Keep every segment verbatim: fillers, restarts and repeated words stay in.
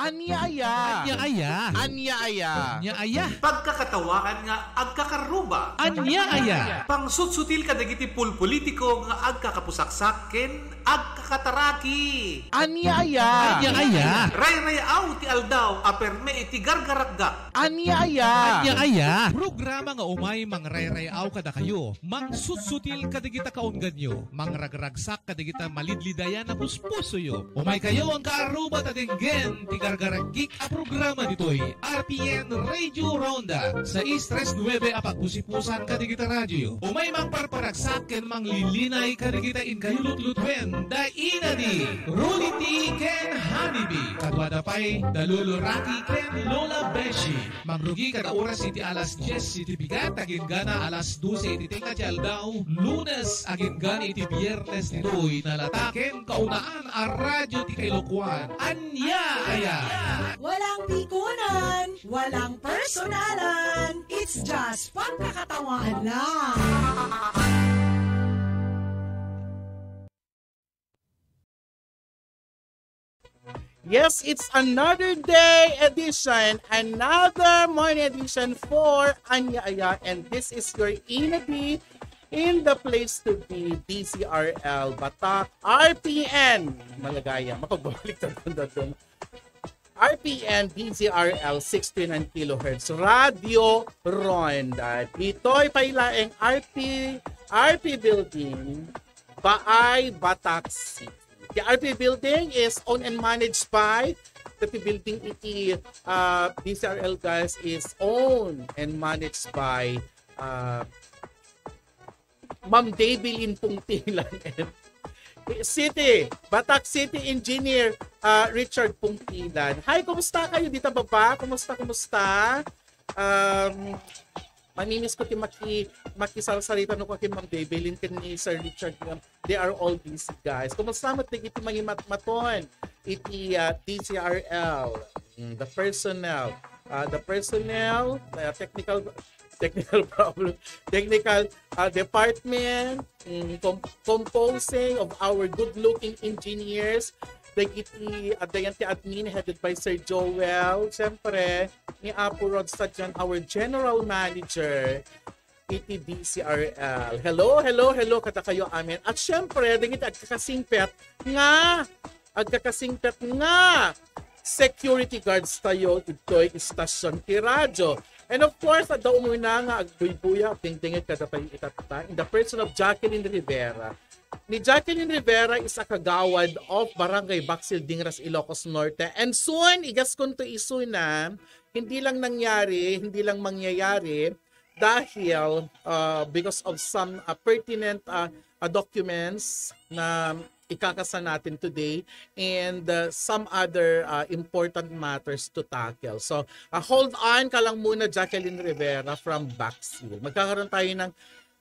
Ania aya? Ania aya? Ania aya? Ania aya? Pagkakatawaan nga agkakarruba. Ania aya? Pangsutsutil kadagiti pulpolitiko nga agkakapusaksak ken agkakataraki. Ania aya? Ania aya? Rayrayaw ti aldaw a perme iti gargarakgak. Ania aya? Ania aya? Programa nga umay mangrayrayaw kadakayo, mangsutsutil kadagita kaungganyo, mangragragsak kadagita malidlidayan a puspusoyo. Umaykayo, agkaarruba, ta denggen ti gargaragik a programa ditoy R P N Radio Ronda, sais tres nuebe a pagpusipusan kadagita radioyo. Umay mangparparagsak ken manglilinay kadagita inkayo lutlutuen da ina di Rudy T ken Honey B. Kaduada pay da Lolo Rocky ken Lola Beshi. Mangrugi kada oras iti alas dies iti bigat, agingga alas dose iti tengnga ti aldaw, Lunes agingga iti Biernes ditoy nalata ken kaunaan a radio ti Kailokuan. Ania aya? Walang pikunan, walang personalan. It's just pagkakatawaan lang. Yes, it's another day edition, another morning edition for Ania Aya, and this is your Ina D in the place to be, D Z R L Batak, R P N. Malagaya, mapagbalik na doon. R P N D Z R L six three nine kilohertz, Radio Ronda. Ditoy pay laeng R P, R P Building, Baay, Batak City. The R P Building is owned and managed by, the Building iti, uh, D Z R L, guys, is owned and managed by, uh, Ma'am Debilin Pungtilan. City, Batak City Engineer, uh, Richard Pungtilan. Hi, kumusta kayo dita baba? Kumusta, kumusta? Um, mamimiss ko ti maki-, makisarsarita no ko kay Ma'am Debilin ken ni Sir Richard nga they are all busy, guys. Kumusta met dagiti mangimatmaton iti, uh, D Z R L? Mm, the personnel, uh, the personnel, uh, technical, technical problem, technical, uh, department, mm, com-, composing of our good-looking engineers, dagiti, uh, dayan ti admin headed by Sir Joel, siyempre, ni Apo Rod Sadian, our general manager, iti D Z R L. Hello, hello, hello, kadakayo amin. At siyempre, dagiti agkakasingpet nga, agkakasingpet nga security guards tayo, ditoy istasyon ti radyo. And of course, adda umuna nga agbuybuya, agdingdingit kadatayo itatta, in the person of Jacqueline Rivera. Ni Jacqueline Rivera is a kagawad of Barangay Baksil, Dingras, Ilocos Norte. And soon, igaskunto isuna, hindi lang nangyari, hindi lang mangyayari, dahil, uh, because of some, uh, pertinent, uh, uh, documents na ikakasa natin today and, uh, some other, uh, important matters to tackle. So, uh, hold on ka lang muna, Jacqueline Rivera from Baksil. Magkakaroon tayo ng,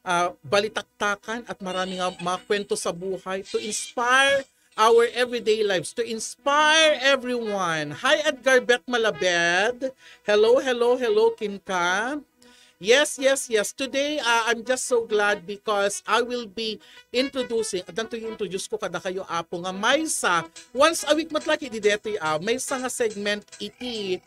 uh, balitaktakan at marami nga mga kwento sa buhay to inspire our everyday lives, to inspire everyone. Hi, Edgar Beck Malabed. Hello, hello, hello, Kinka. Yes, yes, yes. Today, uh, I'm just so glad because I will be introducing, addanto i-introduce ko kadakayo, Apo, nga maysa, once a week met la idi deti, ah, maysa nga segment iti,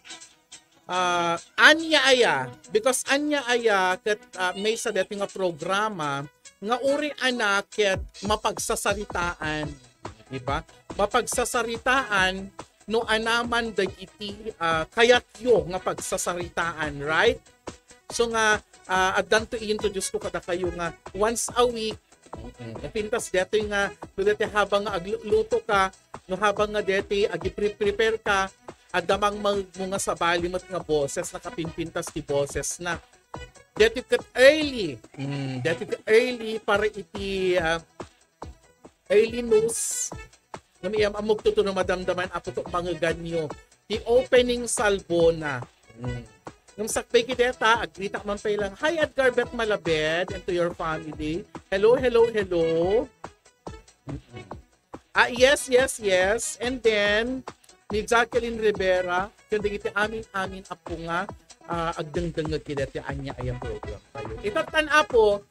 ah, Ania Aya. Because Ania Aya ket, ah, maysa deti nga programa nga uri a na ket mapagsasaritaan, di ba? Mapagsasaritaan no anaman dagiti, ah, kayatyo nga pagsasaritaan, right? So nga, ah, addanto i-introduce ko kadakayo nga once a week, mm, napintas detoy nga, no deti habang nga agluto ka, no habang nga deti agi-pre-, prepare ka, adda mang mag-, mga sabali met nga boses, nakapimpintas ti boses na. Deti ket early, mm, deti ket early para iti, ah, early news. Ngem iyam-ammok to no madamdaman, Apo, to mangeganyo ti opening salvona. Mm. Ngem sakbay ket deta, aggreet man pay lang. Hi, Edgar Beth Malabed, and to your family. Hello, hello, hello. Mm-mm. Ah, yes, yes, yes. And then, ni Jacqueline Rivera, ken dagiti amin-amin a punga, ah, agdengdengngeg ket deti Ania Aya program tayo. Itatta, Apo,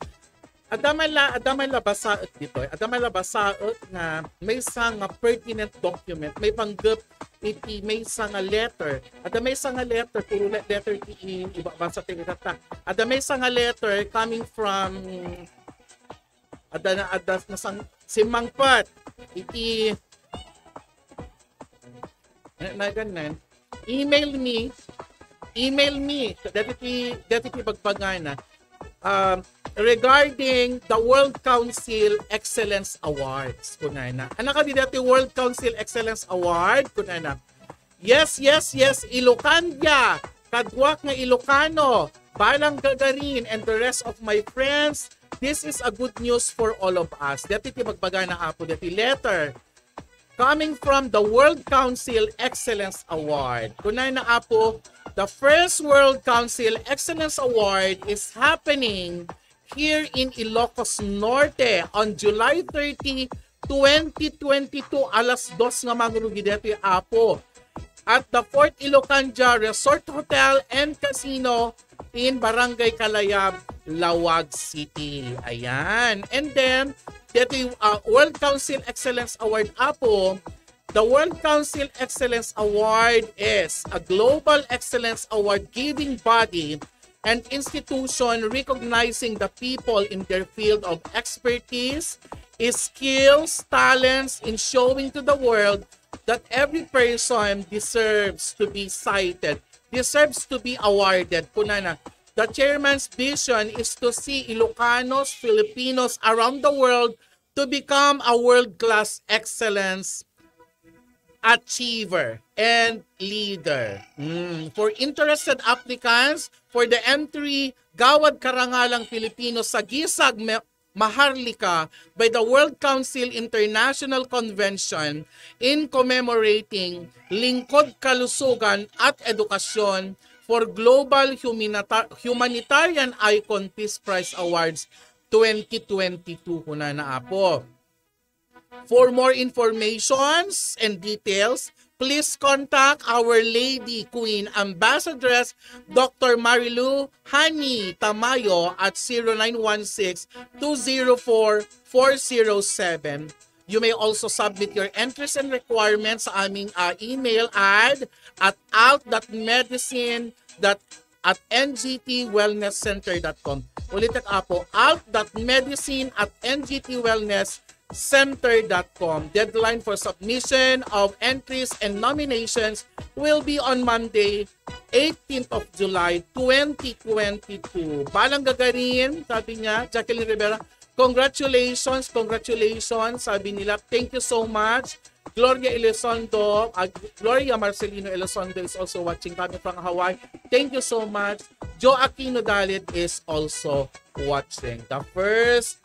Adda man la, adda man la basaek ditoy. Adda man la basaek nga maysa nga pertinent document, maipanggep iti maysa nga letter. Adda maysa nga letter, puro le-, letter ti i-, ibabasa ti itata. Adda maysa nga letter coming from, adda na, adda na sang, simmangpet iti, na, na, ganyan. Email me, email me, dagiti, dagiti bagbagana, um, regarding the World Council Excellence Awards, kunana. Ano kadi dati World Council Excellence Award? Kunana. Yes, yes, yes, Ilocandia, kaduak nga Ilocano, Balang Gagarin, and the rest of my friends, this is a good news for all of us. Dati ti bagbagana, Apo, dati letter coming from the World Council Excellence Award. Kunana, Apo, the first World Council Excellence Award is happening here in Ilocos Norte on July thirty, twenty twenty-two, alas dos nga mangrugi detoy, Apo, at the Fort Ilocandia Resort Hotel and Casino in Barangay Kalayab, Laoag City. Ayan. And then, dito yung, uh, World Council Excellence Award, Apo. The World Council Excellence Award is a global excellence award giving body and institution recognizing the people in their field of expertise, skills, talents in showing to the world that every person deserves to be cited, deserves to be awarded. Kunana, the chairman's vision is to see Ilocanos, Filipinos around the world to become a world-class excellence achiever and leader. Mm. For interested applicants for the entry, Gawad Karangalang Filipino sa Gisag, Me-, Maharlika by the World Council International Convention in commemorating Lingkod Kalusugan at Edukasyon for Global Humanita-, Humanitarian Icon Peace Prize Awards twenty twenty-two, kunana, Apo. For more informations and details, please contact Our Lady Queen Ambassadress, Doctor Marilu Hani Tamayo, at zero nine one six, two zero four, four zero seven. You may also submit your entries and requirements sa aming, ah, email ad at alt dot medicine dot at N G T wellness center dot com. Ulit, Apo, alt dot medicine at N G T wellness center dot com. Deadline for submission of entries and nominations will be on Monday, eighteenth of July, twenty twenty-two. Balang Gagarin, sabi niya, Jacqueline Rivera, congratulations, congratulations, sabi nila. Thank you so much. Gloria Elizondo, uh, Gloria Marcelino Elizondo is also watching, coming from Hawaii. Thank you so much. Joe Aquino Dalit is also watching. The first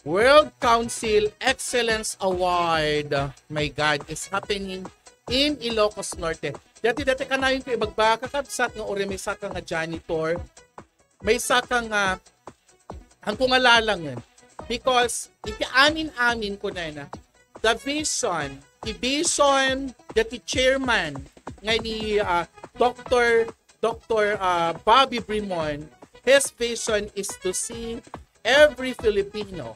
World Council Excellence Award, my God, is happening in Ilocos Norte. Dati-dati kanayon ko ibagbaga, kakabsat, nga uray maysaka nga janitor, maysaka nga, ang kungalalangen. Because iti amin-amin, kunana, the vision, the vision that the chairman nga ni, ah, Doctor, Doctor, ah, Bobby Brimon, his vision is to see every Filipino,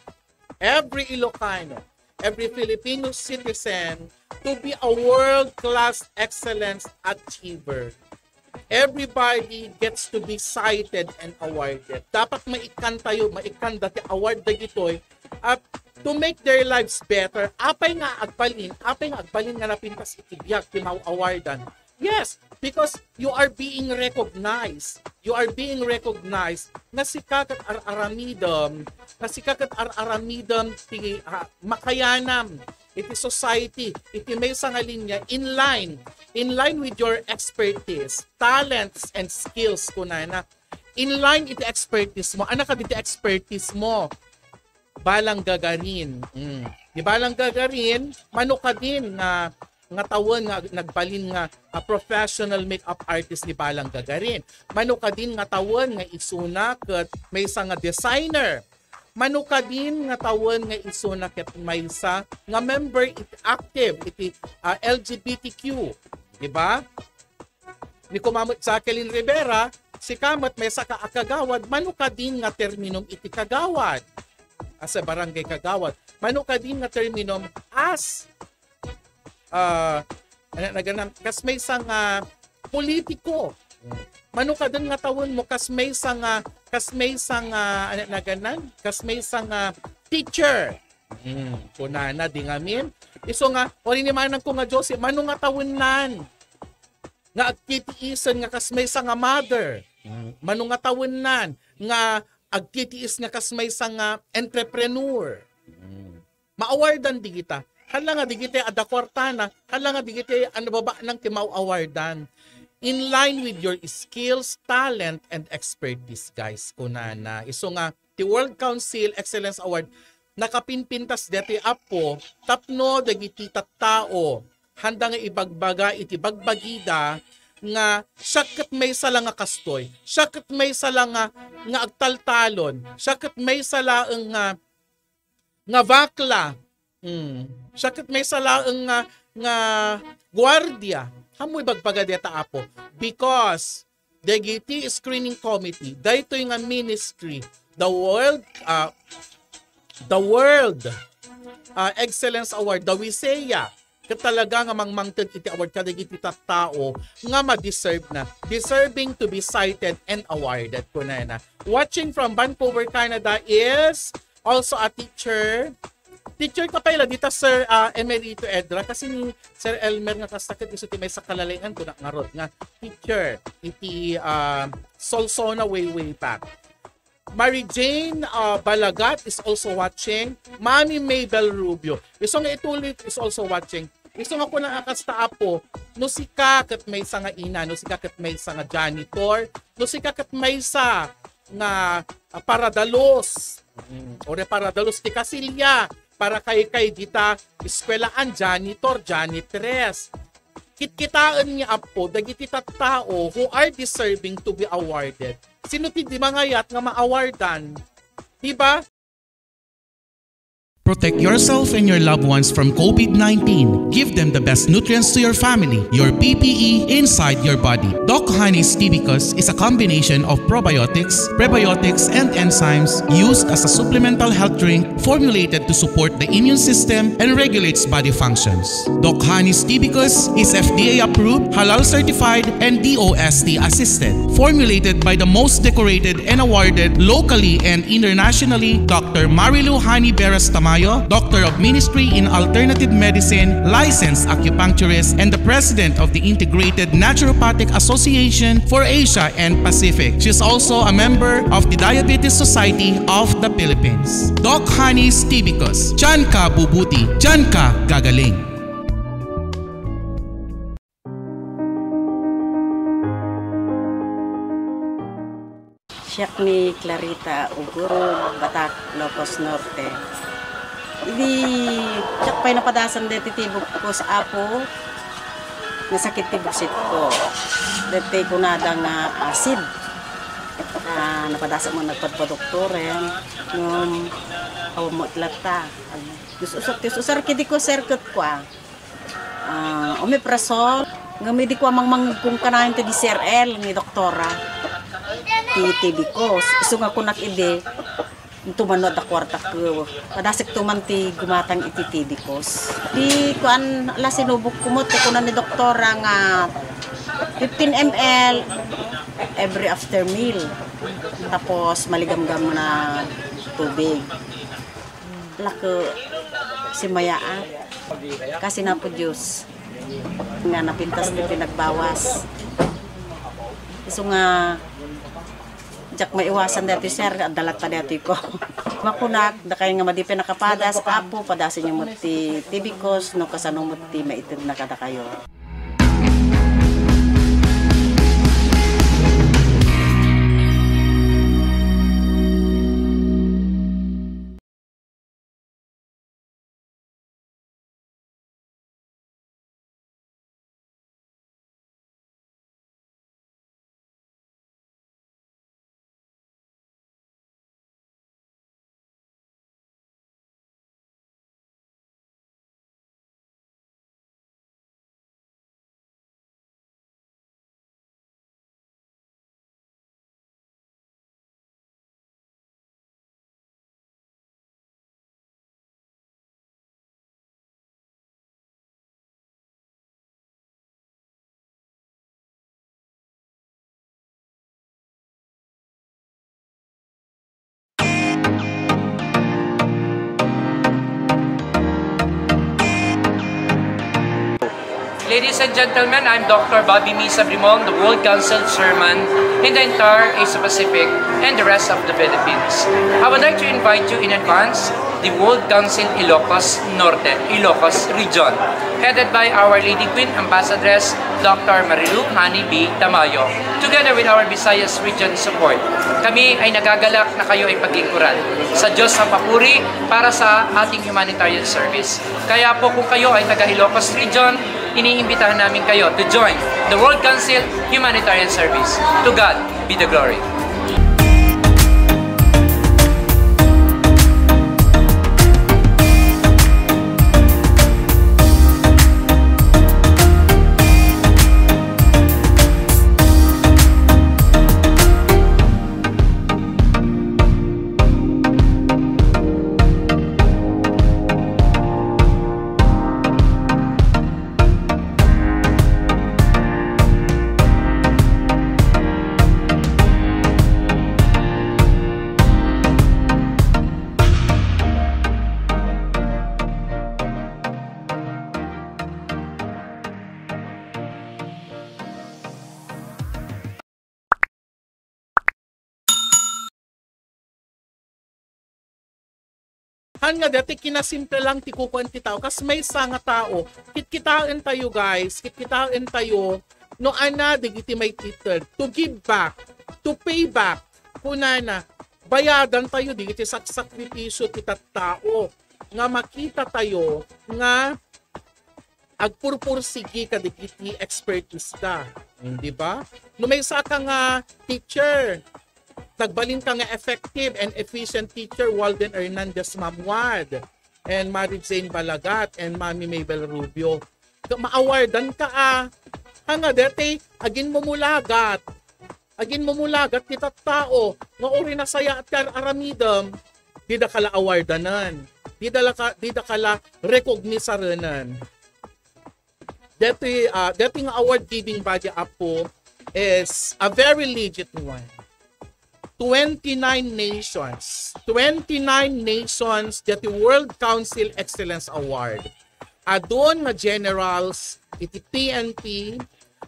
every Ilocano, every Filipino citizen to be a world-class excellence achiever. Everybody gets to be cited and awarded. Dapat maikkan tayo, maikkan dati award dagitoy, at to make their lives better. Apay nga agbalin, apay nga agbalin nga napintas iti biag ti maawardan. Yes, because you are being recognized. You are being recognized nga sika ket ar-aramidem, nga sika ket ar-aramidem ti, ah, makayanam iti society, iti maysa nga linya, in line, in line with your expertise, talents, and skills, kunana. In line iti expertise mo. Ano kadi ti expertise mo? Balang Gagarin. Mm. Ni Balang Gagarin, mano kadin nga, nga tawen nga nagbalin nga a professional makeup artist ni Balang Gagarin. Mano kadin nga tawen nga isuna ket maysa nga designer. Mano kadin nga tawen nga isuna ket maysa nga member iti active iti, ah, L G B T Q. Di ba? Ni kuma met Jacqueline Rivera, sika met maysaka a kagawad, mano kadin nga terminum iti kagawad? as a barangay kagawad. Mano kadin nga terminum as, ah, ano naganam, kas maysa nga politiko. Mano kadin nga tawenmo kas maysa nga, kas maysa nga, ano naganam, kas maysa nga teacher. Hmm, kunana di ngamin. Isu nga, orinimanan ko nga Diyos, mano nga tawennan nga agtitiisen nga kas maysa nga mother. Hmm, mano nga tawennan nga agtitiis nga kas maysa nga entrepreneur. Hmm. Maawardan digita. Hala nga digiti adda kuartana, hala nga digiti ano baba nang ti maawardan. In line with your skills, talent, and expertise, guys, kunana. Isu nga, ti World Council Excellence Award, nakapinpintas deti Apo, tapno dagiti tattao, handa nga ibagbaga iti bagbagida, nga siak ket maysa la nga kastoy, siak ket maysa la nga, nga agtaltalon, siak ket maysa laeng nga, nga bakla, mm, siak ket maysa laeng nga, nga guardia. Ammo ibagbaga deta Apo. Because dagiti screening committee, daytoy nga ministry, the world, ah, the world, ah, excellence award, the WISEA, ket talaga nga mangmangted iti award kadagiti tattao nga ma-deserve na, deserving to be cited and awarded, kunana. Watching from Vancouver, Canada is also a teacher. Teacher ka pay la dita, Sir, ah, Emerito Edra, kasi ni Sir Elmer nga kasta ket isu ti maysa kalalayan ko na ngarud nga teacher iti, ah, Solsona way, way back. Mary Jane, ah, Balagat is also watching. Mami Mabel Rubio. Isu nga ituloy is also watching. Isu nga kuna a kasta, Apo, no sika ket maysa nga ina, no sika ket maysa nga janitor, no sika ket maysa nga, ah, paradalos, mm, o reparadalos ti kasilya para kay, kay dita eskuelaan, janitor, janitress. Kitkitaen nga, Apo, dagiti tattao who are deserving to be awarded. Sino ti di mangayat nga ma-awardan? Di ba? Protect yourself and your loved ones from COVID nineteen. Give them the best nutrients to your family, your P P E inside your body. Doc Honey's Tibicus is a combination of probiotics, prebiotics, and enzymes used as a supplemental health drink formulated to support the immune system and regulates body functions. Doc Honey's Tibicus is F D A approved, halal certified, and D O S T assisted. Formulated by the most decorated and awarded locally and internationally, Doctor Marilu Honey Beras Tamayo, Doctor of Ministry in Alternative Medicine, licensed acupuncturist, and the President of the Integrated Naturopathic Association for Asia and Pacific. She is also a member of the Diabetes Society of the Philippines. Doc Honey's Tibicus. Diyan ka bubuti. Diyan ka gagaling. Siak ni Clarita Ugurog, Batac, Ilocos Norte. Idi, siak pay napadasan deti tibikos, Apo, nasakit ti buksit ko. Deti kunada nga acid. Ah, napadasan man nagpadpadoktoren, ngem awan met latta. Ag-, us-, usar, us-, usar kidi ko, sir, ket kua. Ah, omeprazole, ngem idi kua mangmangngegkon kanayon ti D C R L ni doktora ti tibikos. Isu nga kunak idi, intuman no adda kuartak, padasekto man ti gumatang iti tibikos. Ti kuan, ala, sinubok ko met, ti kuna ni doktora nga fifteen M L every after meal. Tapos maligamgam na tubig. Lako, simmayaat. Kasi Apo Dios nga napintas ti pinagbawas. Isu nga, diak maiwasan daytoy, sir, adda latta daytoy ko. Makunak, dakay nga madi pay nakapadas, Apo, padasenyo met ti tibikos, no kasano met ti maitedna kadakayo. Ladies and gentlemen, I'm Doctor Bobby Misa Brimong, the World Council Chairman in the entire Asia Pacific and the rest of the Philippines. I would like to invite you in advance the World Council Ilocos Norte, Ilocos Region, headed by Our Lady Queen Ambassadress Doctor Marilu Honey B. Tamayo, together with our Visayas Region support. Kami ay nagagalak na kayo ay paglingkuran sa Diyos ang papuri para sa ating humanitarian service. Kaya po kung kayo ay taga Ilocos Region, iniimbitahan namin kayo to join the World Council Humanitarian Service. To God be the glory. Han nga dati kinasimple lang ti kukuan ti tao, kas maysa nga tao, kitkitaen tayo, guys, kitkitaen tayo, no, ana, dagiti may title, to give back, to pay back, kunana, bayadan tayo, dagiti saksakripisyo ti tattao, nga makita tayo, nga agpurpursigi kadagiti expertise da. Mm, di ba? No maysa ka nga teacher, nagbalin ka nga effective and efficient teacher, Walden Hernandez Mamuad, and Mary Jane Balagat, and Mami Mabel Rubio. Ka-, ma-awardan ka, ah. Hanga deti, agin mumulagat. Agin mumulagat ti tattao nga uri nasayaat ti ar-aramidem, dida ka la awardanen. Dida la ka, dida ka la recognisarenen. Deti, ah, deti nga award giving body, Apo, is a very legit one. Twenty-nine nations. Twenty-nine nations deti World Council Excellence Award. Adun nga generals iti P N P,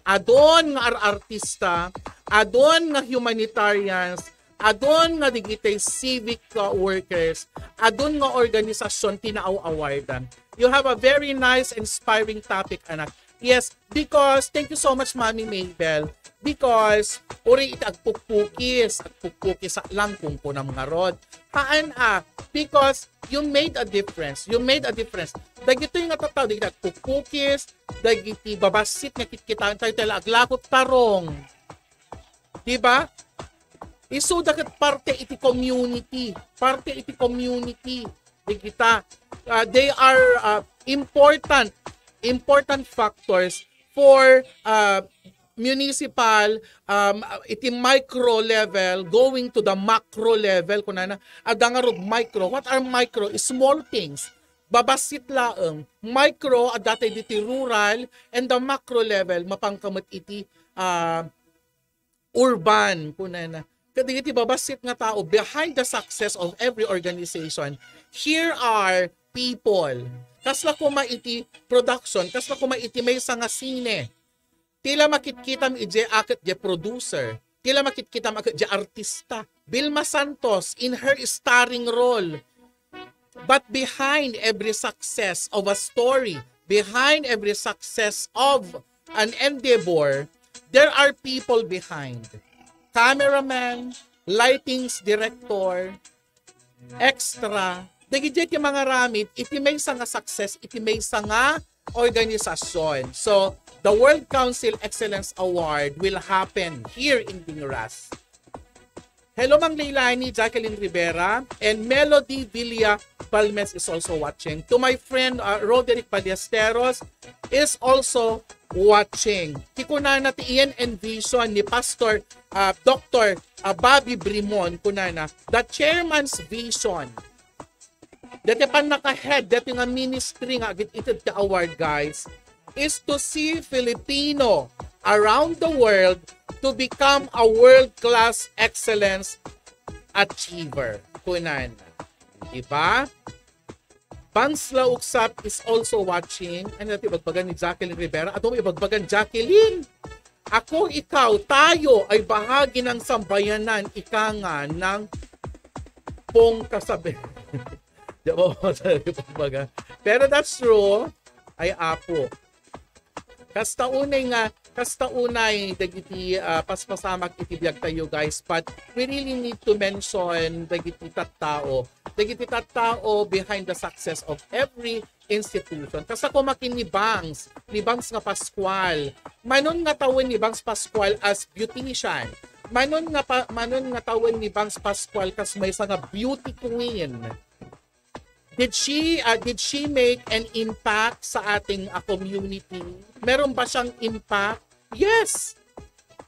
adun nga ar-artista, adun nga humanitarians, adun nga digitay civic, uh, workers, adun nga organisasyon ti naaw-awardan. You have a very nice, inspiring topic, anak. Yes, because, thank you so much, Mami Mabel, because uri iti agpukpukis, agpukpukis lang kung kunam ngarud. Haan a, because you made a difference. You made a difference. Dagitoy nga tattao, dagiti agpukpukis, dagiti babassit nga kitkitaen tayo, tayo la aglakot tarong. Di ba? Isuda ket parte iti community. Parte iti community. Dagita, uh, they are, uh, important, important factors for, uh, municipal, um, iti micro level going to the macro level, kunana, adda ngarud micro. What are micro? Small things. Babassit laeng. Micro, adda tay diti rural, and the macro level, mapanka met iti, ah, urban, kunana. Kadagiti babassit nga tao, behind the success of every organization, here are people. Kasla koma iti production, kasla koma iti maysa nga sine. Ti la makitkitam idiay a ket diay producer. Ti la makitkitam a ket diay artista. Vilma Santos in her starring role. But behind every success of a story, behind every success of an endeavor, there are people behind. Cameraman, lightings director, extra, dagiti ti mangaramid iti maysa nga success, iti maysa nga organisasyon. So, the World Council Excellence Award will happen here in Dingras. Hello, Mang Leilani, Jacqueline Rivera, and Melody Villa Balmes is also watching. To my friend, uh, Roderick Ballesteros is also watching. Ti kunana ti iyan envision ni Pastor, uh, Doctor, uh, Bobby Brimon, kunana, the chairman's vision. Deti pannakahead, deti nga ministry nga agit-ited ti award, guys, is to see Filipino around the world to become a world-class excellence achiever. Kunana. Di ba? Bangs Lauksap is also watching. Ano ti ibagbagan ni Jacqueline Rivera? Adu may ibagbagan, Jacqueline! Ako, ikaw, tayo ay bahagi ng sambayanan, ika nga, ng pong kasabi. Di ba, masarap yung pagbaga? Pero that's true. Ay, apo. Kasta unay nga, kasta unay dagiti, ah, paspasamak iti biag tayo, guys, but we really need to mention dagiti tattao. Dagiti tattao behind the success of every institution. Kasta kumakin ni Bangs, ni Bangs nga Pascual. Manon nga tawen ni Bangs Pascual as beautician. Manon nga pa, manon nga tawen ni Bangs Pascual kas maysa nga beauty queen. Did she, ah, did she make an impact sa ating, ah, community? Meron ba siyang impact? Yes!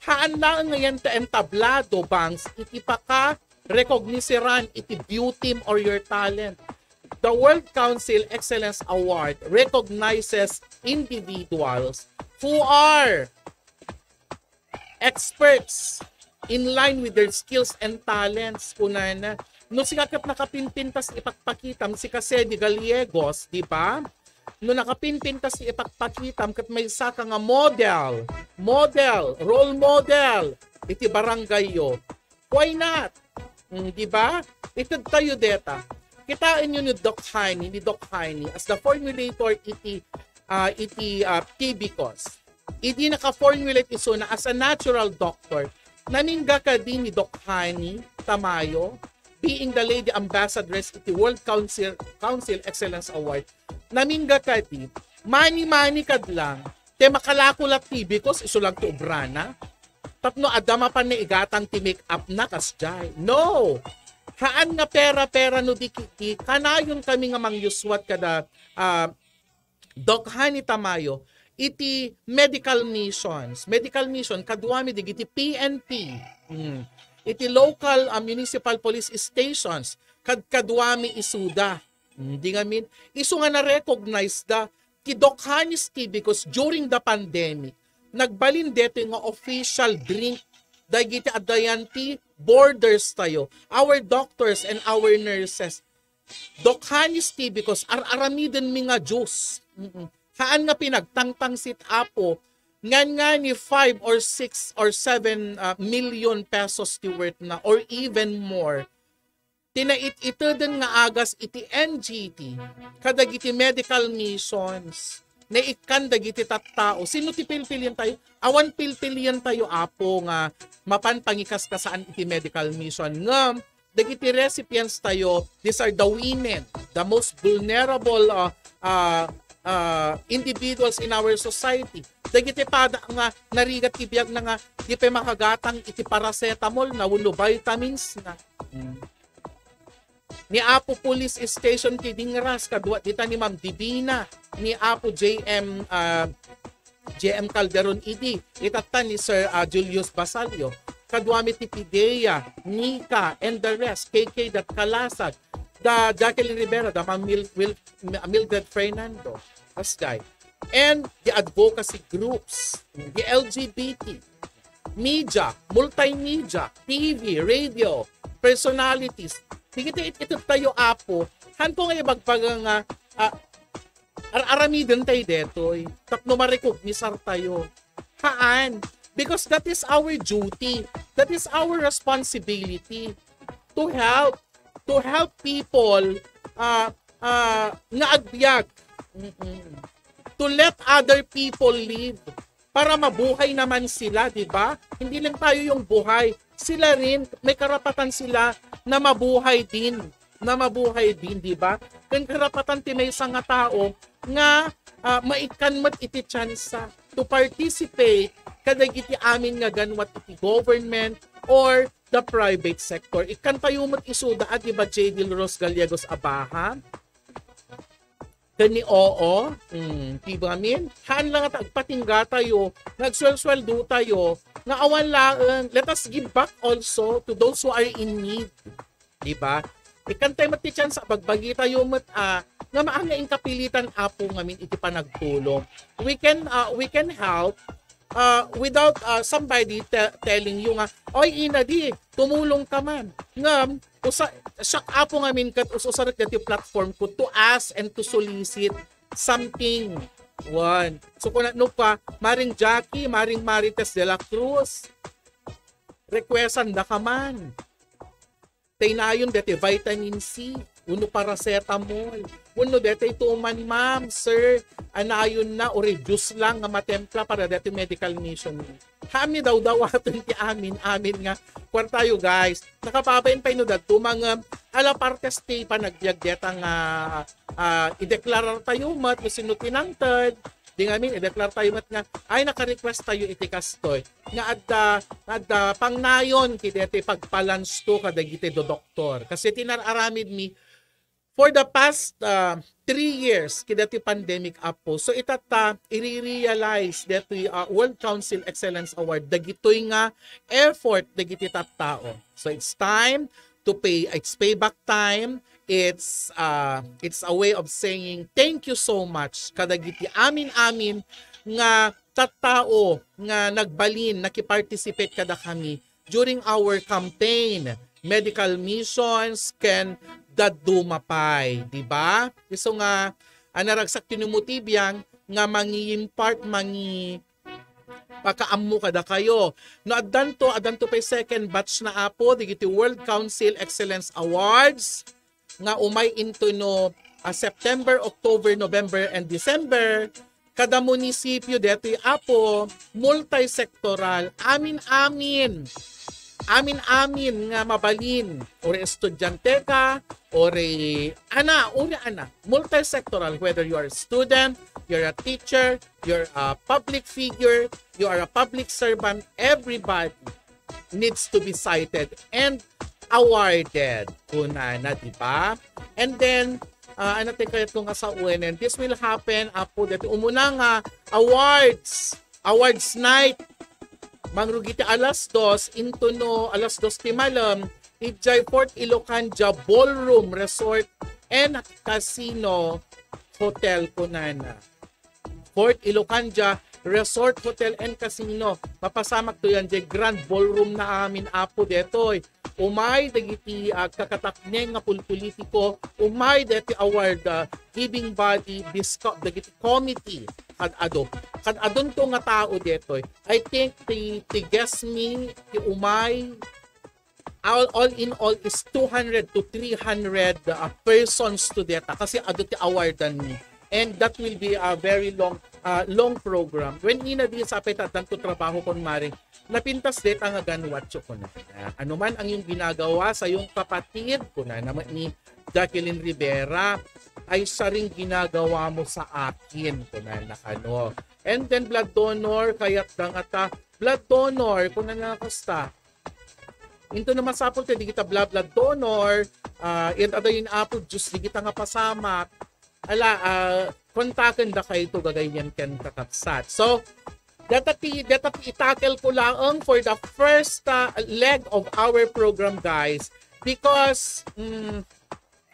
Haan laeng nga yan ta entablado, Bangs, iti paka-recogniseran iti beauty or your talent. The World Council Excellence Award recognizes individuals who are experts in line with their skills and talents, kunana. No sika ket nakapinpintas ipakpakitam, sika Sedi Gallegos, di ba? No nakapinpintas ti ipakpakitam ket maysa ka nga model, model, role model iti barangay yo. Why not? Mm, di ba? Ited tayo deta. Kitaen yo ni Doc Honey, ni Doc Honey as the formulator iti, ah, iti, ah, Tibicos. Idi naka-formulate isuna as a natural doctor, namingga kadi ni Doc Honey Tamayo, being the lady ambassadress iti World Council, Council Excellence Award, namingga kadi, mani-mani kadlang, te makalako la Tibicos, isu lang ti ubrana. Tapno adda mapan naigatang ti make-up na, kasjay. No! Haan nga pera-pera no di, di kanayon kami nga mangyuswat kada, ah, Doc Honey Tamayo, iti medical missions. Medical mission, kaduami digiti P N P. Mm. Iti local, ah, municipal police stations, kad-, kaduami isuda. Mm, di ngamin, isu nga na-recognize da ti Doc Honey's Tibicos during the pandemic. Nagbalin detoy nga official drink dagiti addayan ti borders tayo, our doctors and our nurses. Doc Honey's Tibicos, ar-aramidenmi nga juice. Mm-mm. Haan nga pinagtangtangsit, Apo, ngan nga ni five or six or seven, ah, million pesos ti worth na, or even more. Ti nait-iteden nga agas iti N G T, kadagiti medical missions, naikkan dagiti tattao. Sino ti pilpilientayo? Awan pilpilientayo, Apo, nga mapan pangikaskasaan iti medical mission. Ngem, dagiti recipients tayo, these are the women, the most vulnerable, uh, uh, uh, individuals in our society. Dagiti pada nga narigat ti biag na nga di pay makagatang iti paracetamol na wenno vitamins na. Mm. Ni Apo Police Station ti Dingras, kadua dita ni Ma'am Divina, ni Apo J M, ah, J M Calderon idi, itatta ni Sir, ah, Julius Basalio, kaduami ti Pidea, Nika, and the rest, K K dat Kalasag, da Jacqueline Rivera, da Ma'am Mil-, Wil-, Mildred Fernando, kasjay, and the advocacy groups, the L G B T, media, multimedia, T V, radio, personalities. Dagiti it-, ited tayo, Apo. Hanko nga ibagbaga nga, ah, ar-aramiden tayo detoy. Tapno marikognisar tayo. Haan. Because that is our duty. That is our responsibility to help, to help people, ah, ah, nga agbiag. Mm-mm. To let other people live para mabuhay naman sila, di ba? Hindi lang tayo yung buhay. Sila rin, may karapatan sila na mabuhay din. Na mabuhay din, di ba? Kung karapatan ti maysa nga tao nga, ah, maikkan met iti tsansa to participate kadagiti amin nga ganwat iti government or the private sector. Ikkan tayo met isuda, di ba, J D Ros Gallegos Abaha? Ken ni Oo, mm, di ba, min? Haan lang nga agpatingga tayo, nagsuelsueldo tayo, nga awan laeng, let us give back also to those who are in need. Di ba? Ikkan tayo met ti tsansa, bagbagi tayo met, ah, nga maan nga inkapilitan, Apo, ngamin iti panagtulong. We can, ah, we can help uh, without uh, somebody te- telling you nga, "Oy, ina, di, tumulong ka man." Ngam, usa, siak, Apo, ngamin ket us-usarek dati platform ko to ask and to solicit something. One. So, kung ano pa, Maring Jackie, Maring Marites de la Cruz, requestan da ka man. Tay nayon deti vitamin C, uno paracetamol. Uno deti tuman, ma'am, sir, anayon na, uri juice lang nga matempla para deti medical mission. Kami daw dawaton ti amin, amin nga kwartayo, guys. Nakababain pay no dadto, mga ala partes ti panagbiag deta nga ah, ideklarar tayo met no sino ti nangted. Di ngamin, ideklar tayo met nga, ay, naka-request tayo iti kastoy. Nga adda, adda pangnayon ti deti pagbalance to kadagiti do doktor. Kasi ti nar-aramid mi, for the past uh, three years, kidati pandemic, Apo. So, itatta, i-realize deti uh, World Council Excellence Award, dagitoy nga effort dagiti tattao. So, it's time to pay, it's payback time. It's uh, it's a way of saying thank you so much kadagiti amin-amin nga tattao nga nagbalin, nakiparticipate kada kami during our campaign, medical missions, ken dadduma pay, di ba? Isu nga, ah, naragsak ti ni Mutibiang nga mangi-impart, mangi-, pakaammo kadakayo. No, addanto, addanto pay second batch na, Apo, digiti World Council Excellence Awards nga umay into no, ah, September, October, November, and December. Kada munisipyo detoy, Apo, multisectoral, amin-amin. Amin-amin nga mabalin. Uri estudyante ka, uri ana, uri ana. Multisectoral, whether you are a student, you're a teacher, you're a public figure, you are a public servant, everybody needs to be cited and awarded. Kunana, di ba? And then, uh, ano ti kayat ko nga sawen? And this will happen, Apo, dati umuna nga awards, awards night. Mangrugi ti alas dos, into no alas dos ti malem, idiay Fort Ilocandia Ballroom Resort and Casino Hotel, kunana. Fort Ilocandia Resort Hotel and Casino. Mapasamak to yan, di Grand Ballroom na amin, Apo, detoy. Umay dagiti agkakatakneng nga pulpolitiko, umay deti award, ah, giving body, disco-, dagiti committee, kad-ado. Kad-adunto nga tao detoy. I think ti, ti guest mi, ti umay, all, all in all is two hundred to three hundred, uh, persons to deta kasi adu ti awardan mi. And that will be a very long, uh, long program. When ina di sapay tatdan to trabaho kon mare, napintas deta nga ganwatyo, kunana. Ano man ang iyong ginagawa sa iyong kapatid, kunana met ni Jacqueline Rivera, ay siya ring ginagawa mo sa akin, kunana kano. And then blood donor, kayat da nga ta, blood donor, kunana kasta. Into no masapul ti digita bla-, blood donor, ah, ket adayon, Apo Dios, digita nga pasamak. Ala, ah, kontaken da kayto gagayyem ken kakabsat. So, deta ti, deta ti itakel ko laeng for the first, ah, leg of our program, guys. Because, mm,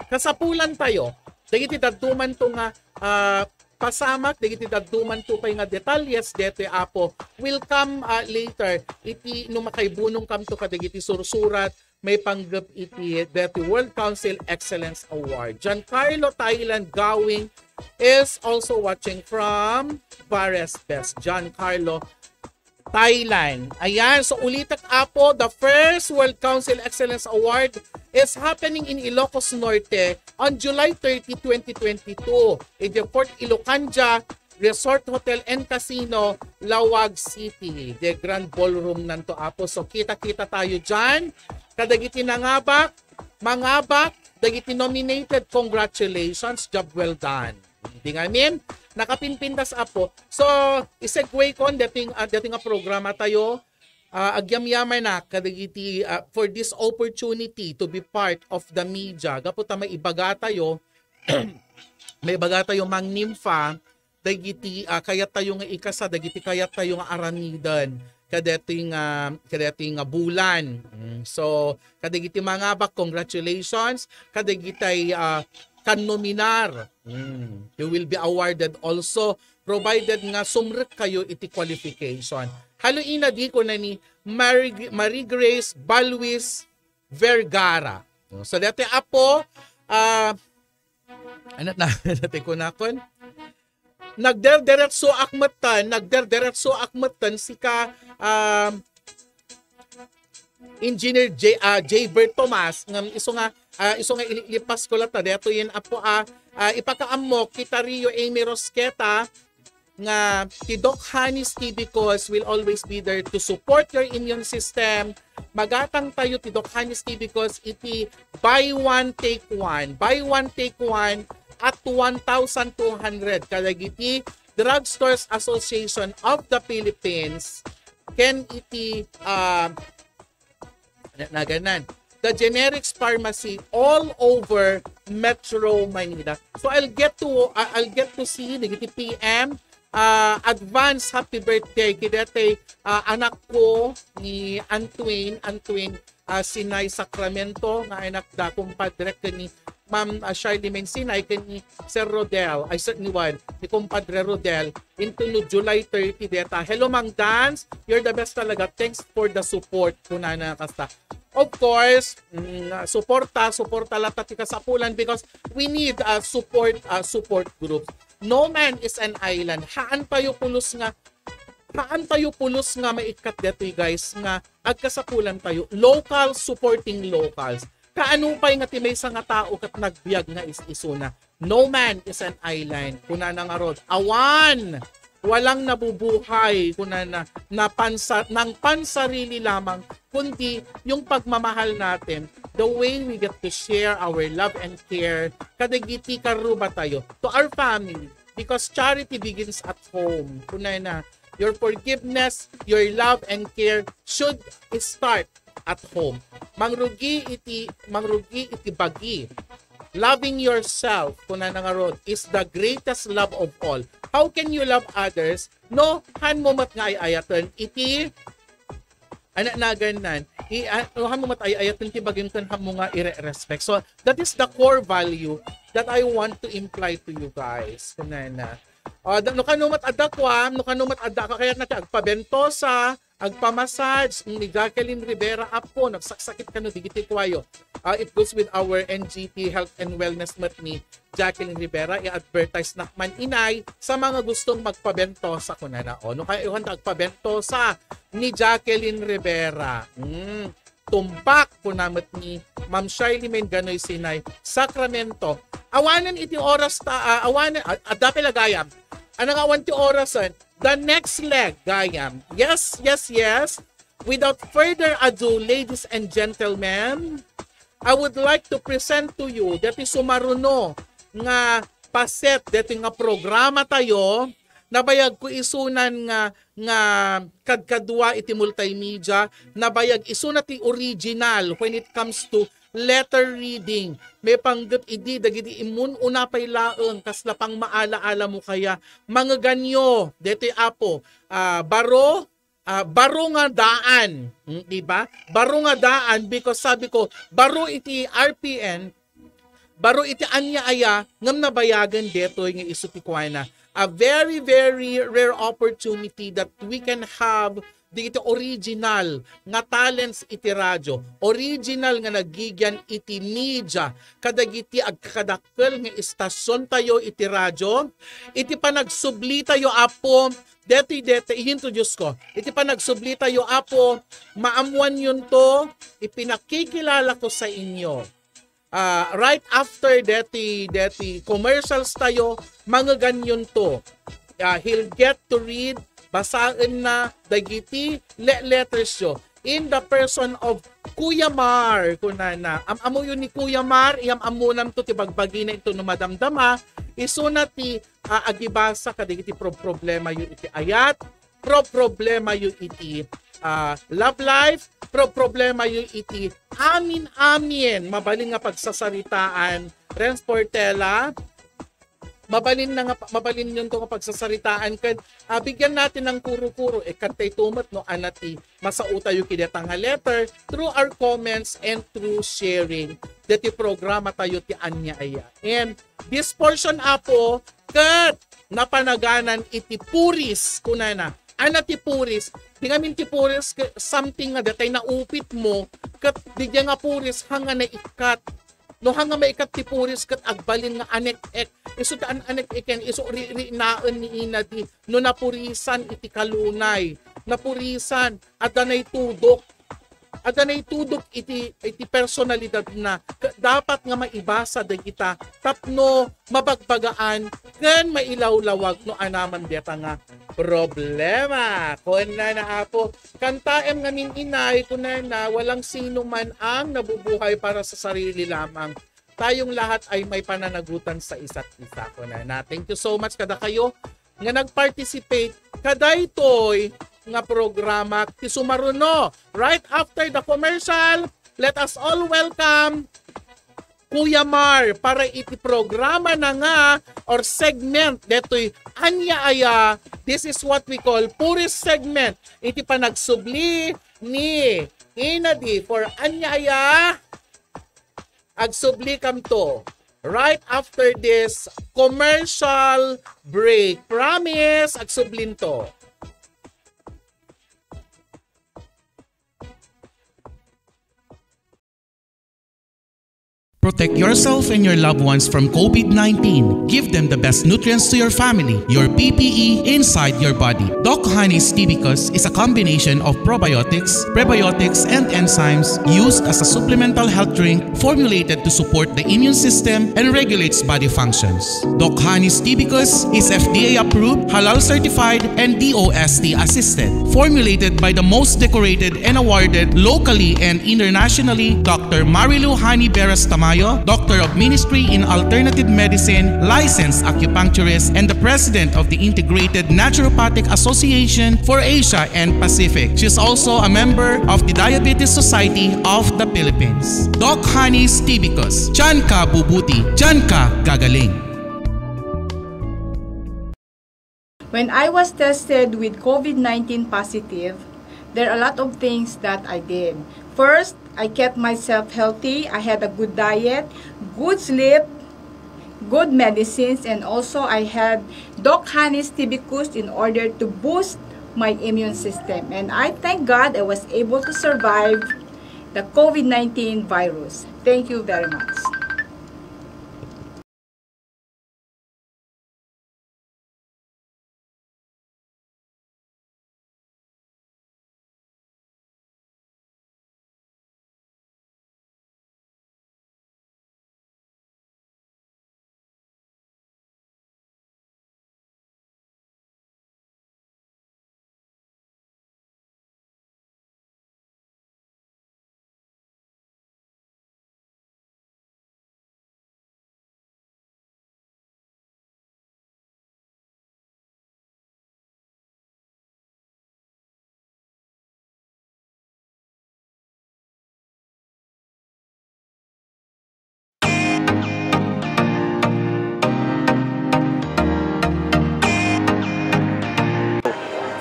kasapulan tayo, dagiti dadduman to nga, ah, pasamak, dagiti dadduman to pay nga detalyes, detoy, Apo, will come, ah, later. Iti no makaibunong kamto kadagiti sursurat, maipanggep iti deti World Council Excellence Award. Giancarlo Thailand Gawing is also watching from Bares Best. Giancarlo Thailand. Ayan, so ulitek, Apo, the first World Council Excellence Award is happening in Ilocos Norte on July thirty, twenty twenty-two. Iti Fort Ilocandia Resort Hotel and Casino, Laoag City. The Grand Ballroom nanto, Apo. So kita-kita tayo dyan. Kadagiti nangabak, mangabak, dagiti nominated, congratulations, job well done. Di ngamin, nakapinpintas, Apo. So, isegue kon deti, ah, deti nga programa tayo, ah, agyamyamanak kadagiti, ah, for this opportunity to be part of the media. Gapu ta maibaga tayo, maibaga tayo, Mang Nympha, dagiti, ah, kayat tayo nga ikasa, dagiti kayat tayo nga aramiden kadeti nga, kadeti nga bulan. Mm, so, kadagiti mangabak, congratulations. Kadagitay, ah, kan nominar, mm, you will be awarded also provided nga sumrek kayo iti qualification. Halo ina di ko na ni Marie, Marie Grace Balwis Vergara. So, dati apo, ah, ano na, dati ko nakon? Nagderderetso ak metten, nagderderetso ak metten sika, ah, Engineer J, ah, J Bert Tomas, ngem isu nga, ah, isu nga ililipas ko latta, daytoy yen apo, ah, ah, ipakaammo, kita Rio Amy Rosqueta, nga ti Doc Honey's T V Calls will always be there to support your immune system. Magatang tayo ti Doc Honey's T V Calls iti buy one, take one. Buy one, take one at one thousand two hundred. Kadagiti Drugstores Association of the Philippines ken iti, ah, na-, naganan, the generics pharmacy all over Metro Manila. So I'll get to, uh, I'll get to see dagiti P M, uh, advance happy birthday kadagiti, uh, anak ko ni Antwin, Antwin, uh, Sinay Sacramento, nga anak da kumpadre ken ni Ma'am, uh, Charlemagne Sinay ken ni Sir Rodel, ay, Sir Niwan, ni Kumpadre Rodel, into no July thirty deta. Hello, Mang Dans. You're the best talaga. Thanks for the support, kunana kasta. Of course, mm, suporta, suporta latta ti kasapulan because we need, uh, support, uh, support groups. No man is an island. Haan tayo pulos nga, haan tayo pulos nga maikkat detoy, guys, nga agkasapulan tayo. Local supporting locals. Kaano pay nga ti maysa nga tao ket nagbiag nga is-isuna? No man is an island, kunana ngarud. Awan! Walang nabubuhay, kunana, na pansa-, ng pansarili lamang, kundi yung pagmamahal natin, the way we get to share our love and care, kadagiti karruba tayo, to our family. Because charity begins at home. Kunana, your forgiveness, your love and care should start at home. Mangrugi iti, mangrugi iti bagi. Loving yourself, kunana ngarud, is the greatest love of all. How can you love others no haan mo met nga ay-ayaten iti, ano, nagannan, i-, ah, no haan mo met ay-ayaten ti bagim ken haan mo nga ire-respect. So, that is the core value that I want to imply to you guys. Kunana. Ah, da-, no kano met adda kuam, no kano met adda ka kayat na ti agpabentosa, agpamassage, ni Jacqueline Rivera, apo, nagsaksakit kano digiti kuayo. Ah, it goes with our N G T Health and Wellness met ni Jacqueline Rivera, i-advertise nak man inay sa mga gustong magpabentosa, kunana. O, no kayat agpabentosa ni Jacqueline Rivera. Mm. Tumpak, kuna met ni Ma'am Charlemagne Ganoy Sinay, Sacramento. Awanen iti oras ta, ah, awanen, ah, adda pay la gayam. Ano nga awan ti orasen? The next leg, gayam. Yes, yes, yes. Without further ado, ladies and gentlemen, I would like to present to you deti sumaruno nga paset deti nga programa tayo. Nabayag ko isunan nga, nga kadkadua iti multimedia, nabayag isuna ti original when it comes to letter reading. Maipanggep idi dagiti immun-una pay laeng, kasla pangmaala-ala mo kaya, mangeganyo, detoy apo, ah, baro, ah, baro nga daan, mm, di ba? Baro nga daan because sabi ko, baro iti R P N, baro iti ania aya, ngem nabayagen detoy nga isu ti kuana. A very, very rare opportunity that we can have dagiti original nga talents iti radyo, original nga nagigian iti media, kadagiti agkakadakkel nga istasyon tayo iti radyo, iti panagsubli tayo, Apo, deti, deti, i-introduce ko. Iti panagsubli tayo, Apo, maammuan yun to, ipinakikilala ko sa inyo. Ah, right after deti, deti commercials tayo, mangeganyon to. Ah, he'll get to read, basaen na dagiti le-, letters yo in the person of Kuya Mar, kunana. Am-amoyo ni Kuya Mar, iyam-ammonam to ti bagbagina ito no madamdama, isuna ti, ah, agibasa kadagiti pro-, problema yo iti ayat, pro-, problema yo iti, ah, love life, pro-, problema yo iti amin-amin, mabalin nga pagsasaritaan, Renz Portela, mabalin na nga pa-, mabalin yun to nga pagsasaritaan ken, ah, bigyan natin ng kuro-kuro, eh, kantay tumat, no, ana ti masao tayo kideta nga letter through our comments and through sharing. deti programa tayo ti Ania Aya. And this portion, Apo, ket napanaganan iti puris, kunana. Ania ti puris? Di ngamin ti puris, ket something nga datay naupit mo, ket di dia nga puris, hanga naikkat. No hanga maikkat ti puris ket agbalin nga anek-ek. Isu ta an anek-eken, isu ri-, rinaen ni ina di. No napurisan iti kalunay, napurisan, adda naitudok. Adda naitudok iti, iti personalidadna. Ka-, dapat nga maibasa dagita tapno mabagbagaan ken mailawlawag no anaman deta nga problema. Kunana, Apo, kantaem ngamin, inay, kunana, walang sino man ang nabubuhay para sa sarili lamang. Tayong lahat ay may pananagutan sa isa't isa, kunana. Thank you so much kadakayo nga nag-participate kadaytoy nga programa ti Sumaruno. Right after the commercial, let us all welcome Kuya Mar para iti programa na nga or segment detoy Ania Aya. This is what we call Puris segment. Iti panagsubli ni Ina Di for Ania Aya. Agsubli kamto right after this commercial break. Promise, agsublinto. Protect yourself and your loved ones from COVID nineteen. Give them the best nutrients to your family, your P P E, inside your body. Doc Honey's Tibicus is a combination of probiotics, prebiotics, and enzymes used as a supplemental health drink formulated to support the immune system and regulates body functions. Doc Honey's Tibicus is F D A approved, halal certified, and D O S T assisted. Formulated by the most decorated and awarded locally and internationally, Doctor Marilu Honey Beras Tamayo, Doctor of Ministry in Alternative Medicine, licensed acupuncturist, and the President of the Integrated Naturopathic Association for Asia and Pacific. She is also a member of the Diabetes Society of the Philippines. Doc Honey's Tibicus, diyan ka bubuti, diyan ka gagaling. When I was tested with COVID nineteen positive, there are a lot of things that I did. First, I kept myself healthy. I had a good diet, good sleep, good medicines, and also I had Doc Honey's Tibicus in order to boost my immune system. And I thank God I was able to survive the COVID nineteen virus. Thank you very much.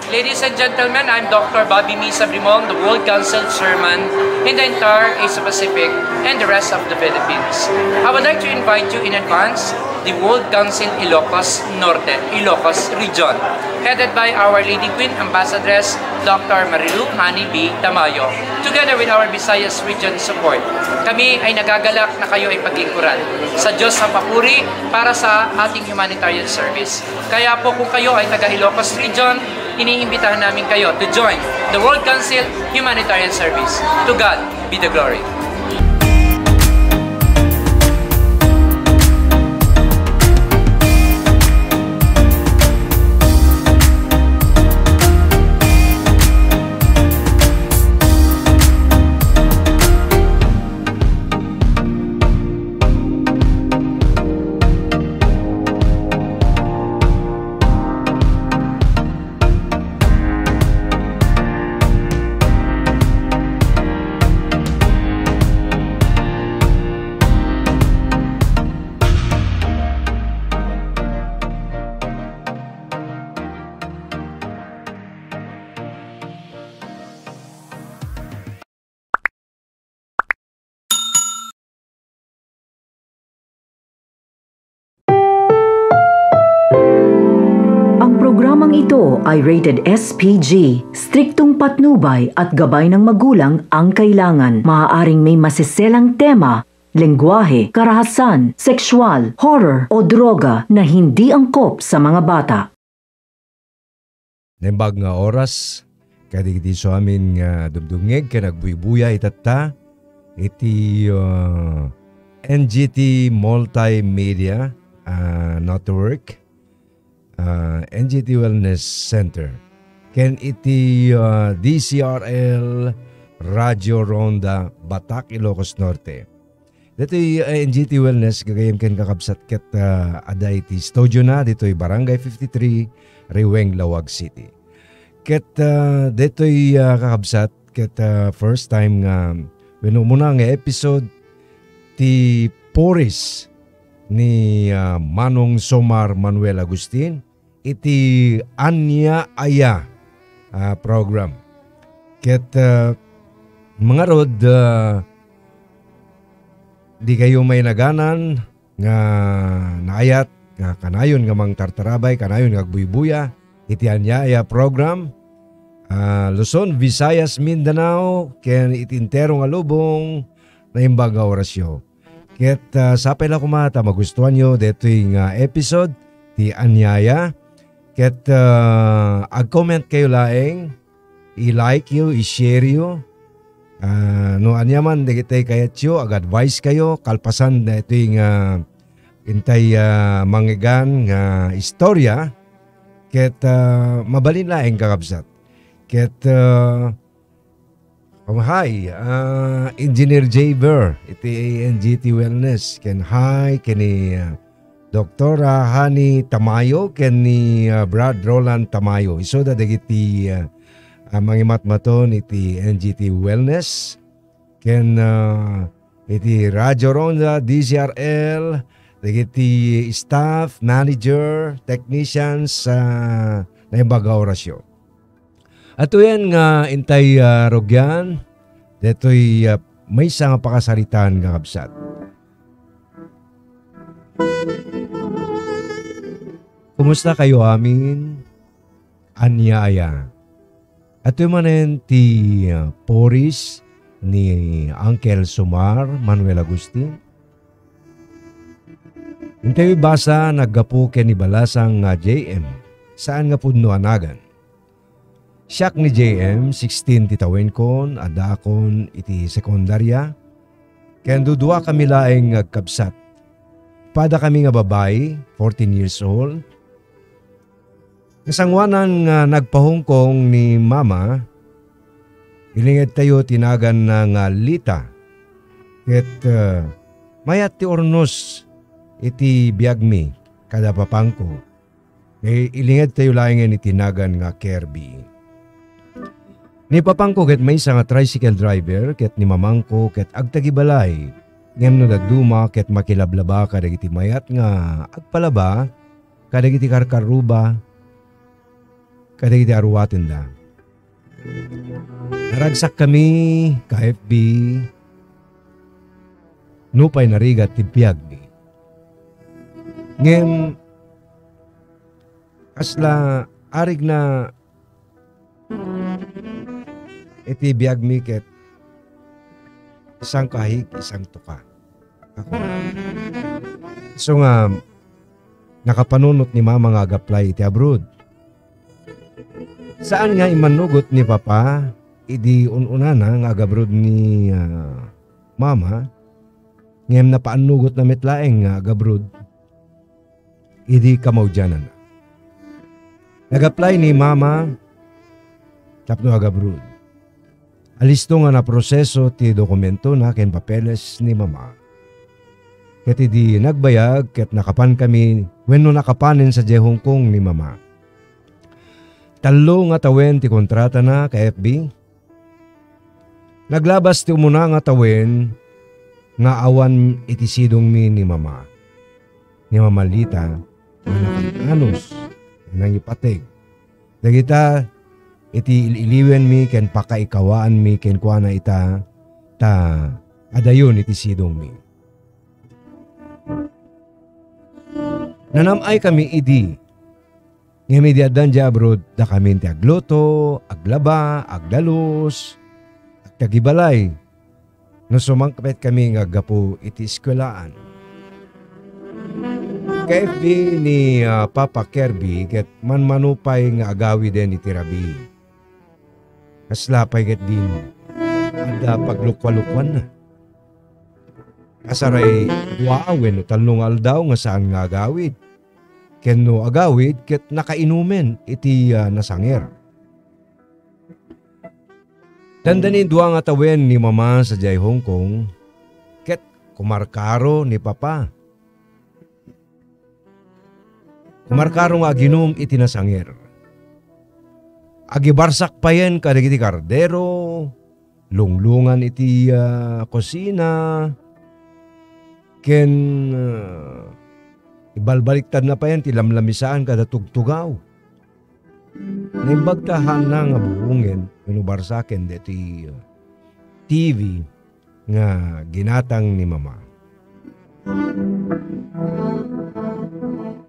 Ladies and gentlemen, I'm Doctor Bobby Misa Brimong, the World Council Chairman in the entire Asia Pacific and the rest of the Philippines. I would like to invite you in advance the World Council Ilocos Norte, Ilocos Region, headed by Our Lady Queen Ambassadress Doctor Marilu Honey B. Tamayo, together with our Visayas Region support. Kami ay nagagalak na kayo ay paglingkuran sa Diyos ang papuri para sa ating humanitarian service. Kaya po kung kayo ay taga Ilocos Region, iniimbitahan namin kayo to join the World Council Humanitarian Service. To God be the glory. Ito ay rated S P G. Striktong patnubay at gabay ng magulang ang kailangan. Maaaring may maseselang tema, lengguwahe, karahasan, sexual, horror, o droga na hindi angkop sa mga bata. Naimbag nga oras, kadagiti isu amin nga dumdumngeg ken agbuybuya itatta iti, ah, N G T Multimedia, ah, Network, ah, N G T Wellness Center, ken iti, ah, D C R L Radio Ronda, Batac, Ilocos Norte. Ditoy, eh, N G T Wellness, gagayyem ken kakabsat, ket, ah, adda iti studio na ditoy Barangay fifty-three, Riweng, Laoag City. Ket, ah, ditoy, ah, kakabsat, ket, ah, first time nga wenno umuna nga episode ti Puris ni, ah, Manong Somar Manuel Agustin iti Ania Aya, ah, program. Ket, ah, mangarud, ah, dikayo mainaganan nga naayat nga kanayon nga mangtartarabay, kanayon nga agbuybuya iti Ania Aya program, ah, Luzon, Visayas, Mindanao, ken iti entero nga lubong, naimbag nga orasyo. Ket, ah, sapay la koma ta magustuanyo detoy nga episode ti Ania Aya. Ket, ah, ag-comment kayo laeng, i-like yo, i-share yo. Ah, no ania man dagiti kayatyo, ag-advise kayo, kalpasan daytoy nga intay, ah, mangngegan nga istorya, ket, ah, mabalin laeng kakabsat. Ket, ah, um, hi, ah, Engineer Javer, iti N G T Wellness, ken hi, ken ni, ah, Doktora Honey Tamayo ken ni, ah, Brad Roland Tamayo. Isuda dagiti, ah, ah, mangimatmaton iti N G T Wellness ken, ah, iti Radio Ronda, D C R L, dagiti staff, manager, technicians, ah, naimbag nga orasyo. Atoyen nga intay, ah, rugian, detoy, ah, maysa nga pakasaritaan nga kabsat. Kumusta kayo amin? Ania aya? Atoy manen ti, ah, Puris ni Uncle Sumar Manuel Agustin. Intay basa naggapu ken ni Balasang nga J M, saan nga pudno a nagan. Siak ni J M, sixteen ti tawenkon, addaakon iti sekundarya, ken duduakami laeng nga agkabsat. Padakami nga babai, fourteen years old. Kasangoanan nga nagpahongkong ni Mama, ilingedtayo ti naganna nga Lita, ket, eh, mayat ti urnos iti biagmi kada papangko. Ilingedtayo laengen iti nagan nga Kirby. Ni papangko ket maysa nga tricycle driver ket ni mamangko ket agtagibalay. Ngem no dadduma ket makilablaba kadagiti mayat nga agpalaba kadagiti karkarruba kadagiti aruatenda. Naragsakkami ka F B nupay narigat ti biagmi. Ngem kasla arigna iti biagmi ket isang kahig, isang tuka. Ako. So nga, nakapanunot ni Mama nga ag-apply iti abroad. Saan nga immannugot ni Papa idi un-unana nga ag-abroad ni, ah, Mama, ngem napaannugotna met laeng nga ag-abroad idi kamaudiananna. Nag-apply ni Mama tapno ag-abroad. Alisto nga naproseso ti dokumentona ken papeles ni Mama. Ket idi nagbayag ket nakapankami wenno nakapanen sadiay Hong Kong ni Mama. Tallo nga tawen ti kontratana ka F B. Naglabas ti umuna nga tawen nga awan iti sidongmi ni Mama. Ni Mama Lita, nga nakan-anos, nga nangipateg. Dagita iti il-iliwenmi ken pakaikawaanmi kenkuana ita, ta adayon iti sidongmi. Nanam-ay kami idi Ngem idi addan diay abroad, dakamin ti agluto, aglaba, agdalus, agtagibalay, no sumangpetkami nga aggapu iti eskuelaan. Ka-F B ni, ah, Papa Kirby ket manmano pay nga agawiden iti rabii. Kasla pay ket din adda paglukualukuanna. Asaray dua wenno tallo nga aldaw nga saan nga agawid. Ken no agawid, ket nakainumen iti, ah, nasanger. Dandani dua nga tawen ni Mama sadiay Hong Kong, ket kumarkaro ni Papa. Kumarkaro nga aginum iti nasanger. Agibarsak payen kadagiti kardero, lunglungan iti, ah, kusina, ken, ah, ibalbaliktadna payen ti lamlamisaan kada tugtugaw. Naimbag ta haanna nga buongen wenno barsaken daytoy, ah, T V nga ginatang ni Mama.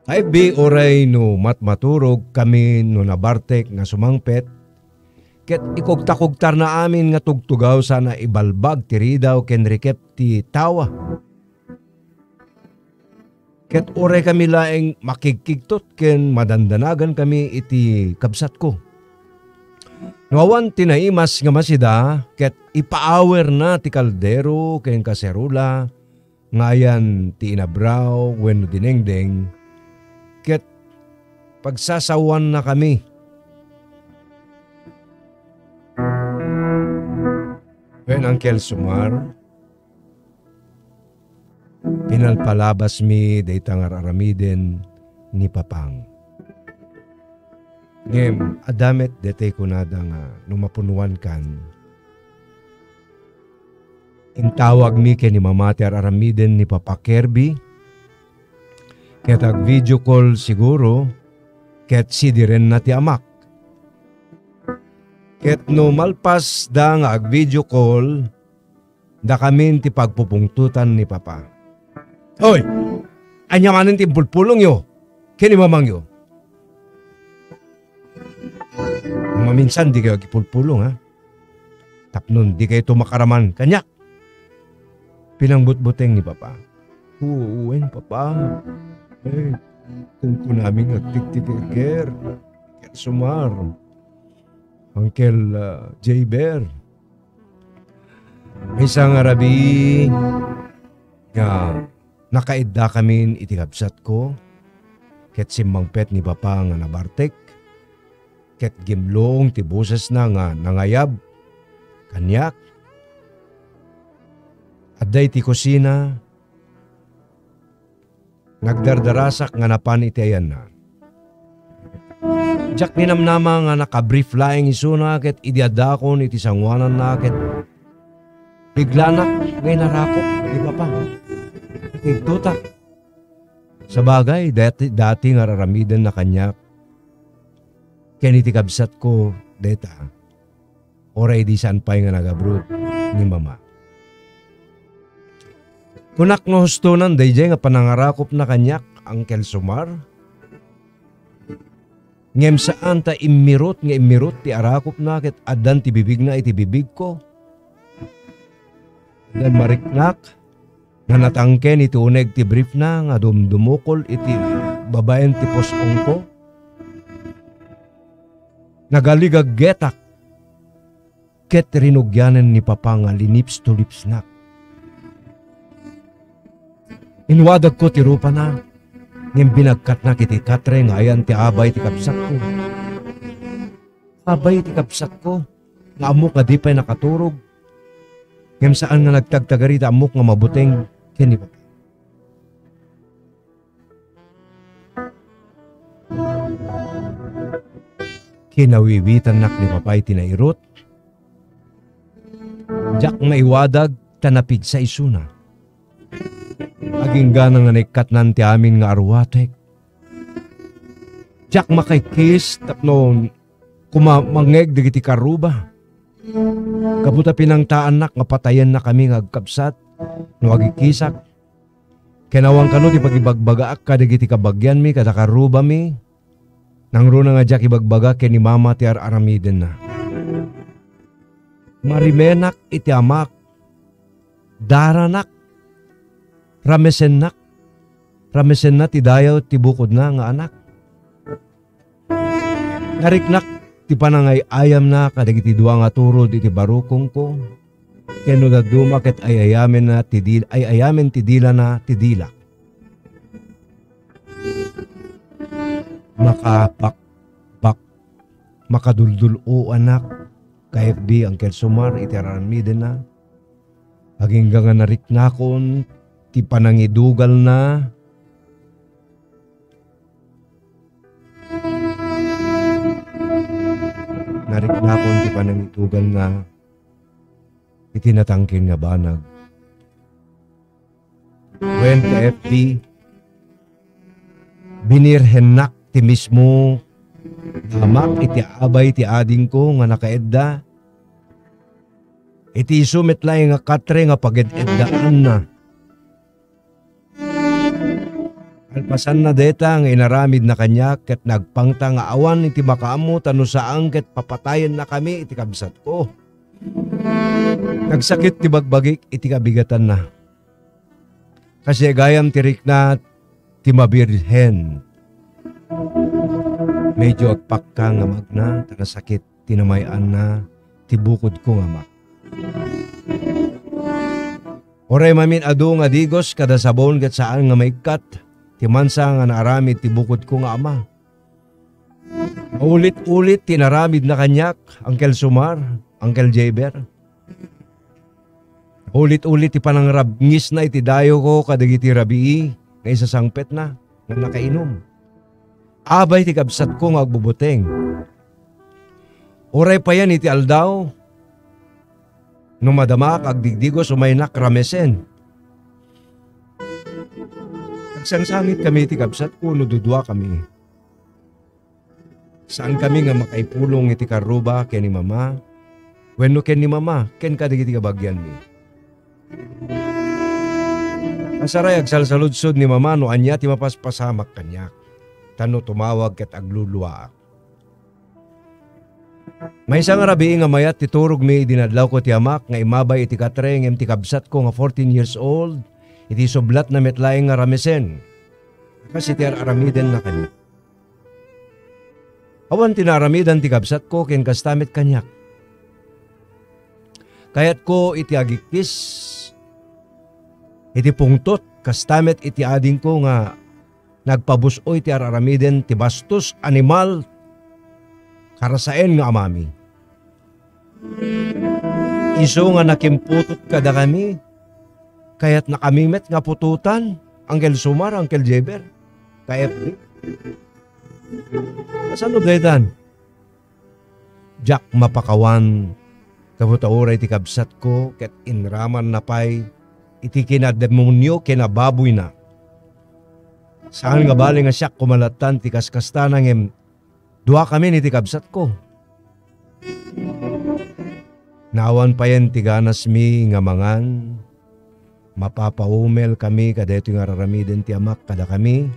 Ka-F B, uray no matmaturog kami no nabartek nga sumangpet, ket ikugtakugtarna amin nga tugtugaw sana ibalbag ti ridaw ken rikep ti tawa. Ket uray kami laeng makigkigtot ken madandanagan kami iti kabsatko. No awan ti naimas nga masida, ket ipaawerna ti kaldero ken kaserola nga ayan ti inabraw wenno dinengdeng, ket pagsasawanna kami. Wen, Uncle Sumar, pinalpalabasmi dayta nga ar-aramiden ni Papang. Ngem adda met daytay kunada nga no mapunuankan, intawagmi ken ni Mama ti ar-aramiden ni Papa Kirby, ket ag-video call siguro, ket sidirenna ti amak. Ket no malpasda nga ag-video call, dakamin ti pagpupungtotan ni Papa. Hoy! Ania manen ti impulpulongyo ken ni mamangyo? Maminsan dikayo agipulpulong, ha? Tapno dikayto makaraman kaniak. Pinangbutbuteng ni Papa. Oo, wen, Papa. Eh, kunkunami nga agtigtigerger. Ket sumar. Uncle, ah, Jaber. Maysa nga rabii nga nakaiddakamin iti kabsatko, ket simmangpet ni Papa nga nabartek, ket gimlong ti bosesna nga nangayab kaniak. Adda iti kusina, nagdardarasak nga napan iti ayanna. Diak ninamnama nga nakabrief laeng isuna ket idi addakon iti sangoananna ket biglanak nga inarakop ni Papa. Ikigtotak. Sabagay, dati, dati nga ar-aramidenna kaniak ken iti kabsatko dayta. Uray idi saan pay nga nag-abroad ni Mama. Kunak no hustonan daydiay nga panangarakopna kaniak, Uncle Sumar. Ngem saan ta immirot nga immirot ti arakopna ket addan ti bibigna iti bibigko. Addan mariknak nga natangken iti uneg ti briefna nga dumdumukol iti babaen ti pus-ongko. Nagaligaggetak ket rinugianen ni Papa nga linips-to-lipsnak. Inwadagko ti rupana, ngem binagkatnak iti katre nga ayan ti abay ti kabsatko. Abay ti kabsatko, nga ammok nga di pay nakaturog. Ngem saan nga nagtagtagari ta ammok nga mabuteng ken ni Papa. Kinawiwitannak ni Papa iti nairut. Diak maiwadag ta napigsa isuna. Aginggana nga naikkatnan ti amin nga arwatek. Diak makaikkis tapno kumamangngeg dagiti karruba. Gapu ta pinangtaannak nga patayennakami nga agkabsat no agikkisak. Ken awan kano ti pagibagbagaak kadagiti kabagianmi kada karrubami. Nangruna nga diak ibagbaga ken ni mama ti ar-aramidenna. Marimenak iti amak, daranak, ramesennak, ramesenna ti dayaw ti bukodna nga anak. Nariknak ti panangay-ayamna kadagiti dua nga turod iti barukongko, ken no dadduma ket ay-ayamenna ti dil-, ay-ayamen ti dilana ti dilak. Makabakbak, makaduldul-o anak, ka F B, Uncle Sumar, iti ar-aramidenna. Agingga nga nariknakon ti panangidugalna. Nariknakon ti panangidugalna iti natangken nga banag. Wen ka F B, binirhennak ti mismo nga amak iti abay ti adingko nga nakaedda. Iti isu met laeng nga katre nga paged-eddaanna. Kalpasanna dayta nga inaramidna kaniak ket nagpangta nga awan iti makaammo ta no saan ket papatayennakami iti kabsatko. Nagsakit ti bagbagik iti kabigatanna. Kasi gayam ti rikna ti mabirhen. Medyo agpakka nga magna ta nasakit ti namay-anna ti bukodko nga amak. Uray mamin adu nga digos kada sabon ket saan nga maikkat ti mansa nga naaramid ti bukodko nga ama. Maulit-ulit ti naramidna kaniak, Uncle Sumar, Uncle Jaber. Ulit-ulit ti panangrabngisna iti dayawko kadagiti rabii nga isasangpetna nga nakainum. Abay ti kabsatko nga agbubuteng. Uray payen iti aldaw, no madamak agdigdigos, umaynak ramesen. Agsangsangitkami iti kabsatko no duduakami. Saankami nga makaipulong iti karruba ken ni Mama, wenno ken ni Mama ken kadagiti kabagianmi. Kasaray, agsalsaludsod ni Mama no ania ti mapaspasamak kaniak, tapno tumawag ket agluluaak. Maysa nga rabii nga mayat ti turogmi idi nadlawko ti amak nga immabay iti katre ngem ti kabsatko nga fourteen years old, iti sublatna met laeng nga ramesen. Kas iti ar-aramidenna kaniak. Awan ti naaramidan ti kabsatko ken kasta met kaniak. Kayatko iti agikkis iti pungtot, kasta met iti adingko nga nagpabus-oy ti ar-aramiden ti bastos, animal, karasaen nga amami. Isu nga nakimputot kadakami, kayatnakami met nga putotan, Uncle Sumar, Uncle Jeber, ka F B. Kasano daytan? Diak mapakawan, gapu ta uray ti kabsatko ket inramanna pay iti kinademonio ken ababoyna. Saan nga bale nga siak koma lattan ti kaskastana ngem duakamin iti kabsatko. Naawan payen ti ganasmi nga mangan, mapapaumelkami kadaytoy nga ar-aramiden ti amak kadakami.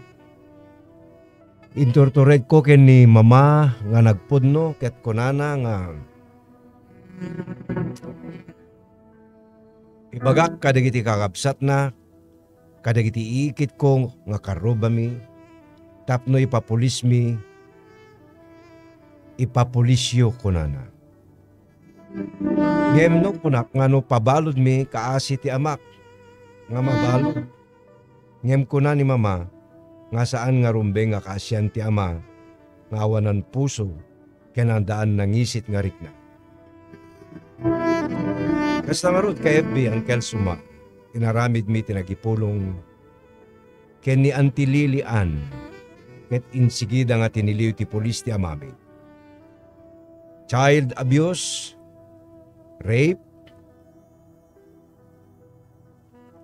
Inturturedko ken ni Mama nga nagpudno ket kunana nga, "Ibagak kadagiti kakabsatna, kadagiti iikitko nga karrubami, tapno ipapulismi, ipapulisyo," kunana. Ngem no kunak nga no pabaludmi, kaasi ti amak nga mabalud. Ngem kuna ni Mama nga saan nga rumbeng nga kaasian ti ama nga awanan puso ken addaan nangisit nga rikna. Kasta ngarud ka F B, Uncle Suma, inaramidmi ti nagipulong ken ni Auntie Lily Ann, ket insigida nga tiniliw ti pulis ti amami. Child abuse, rape,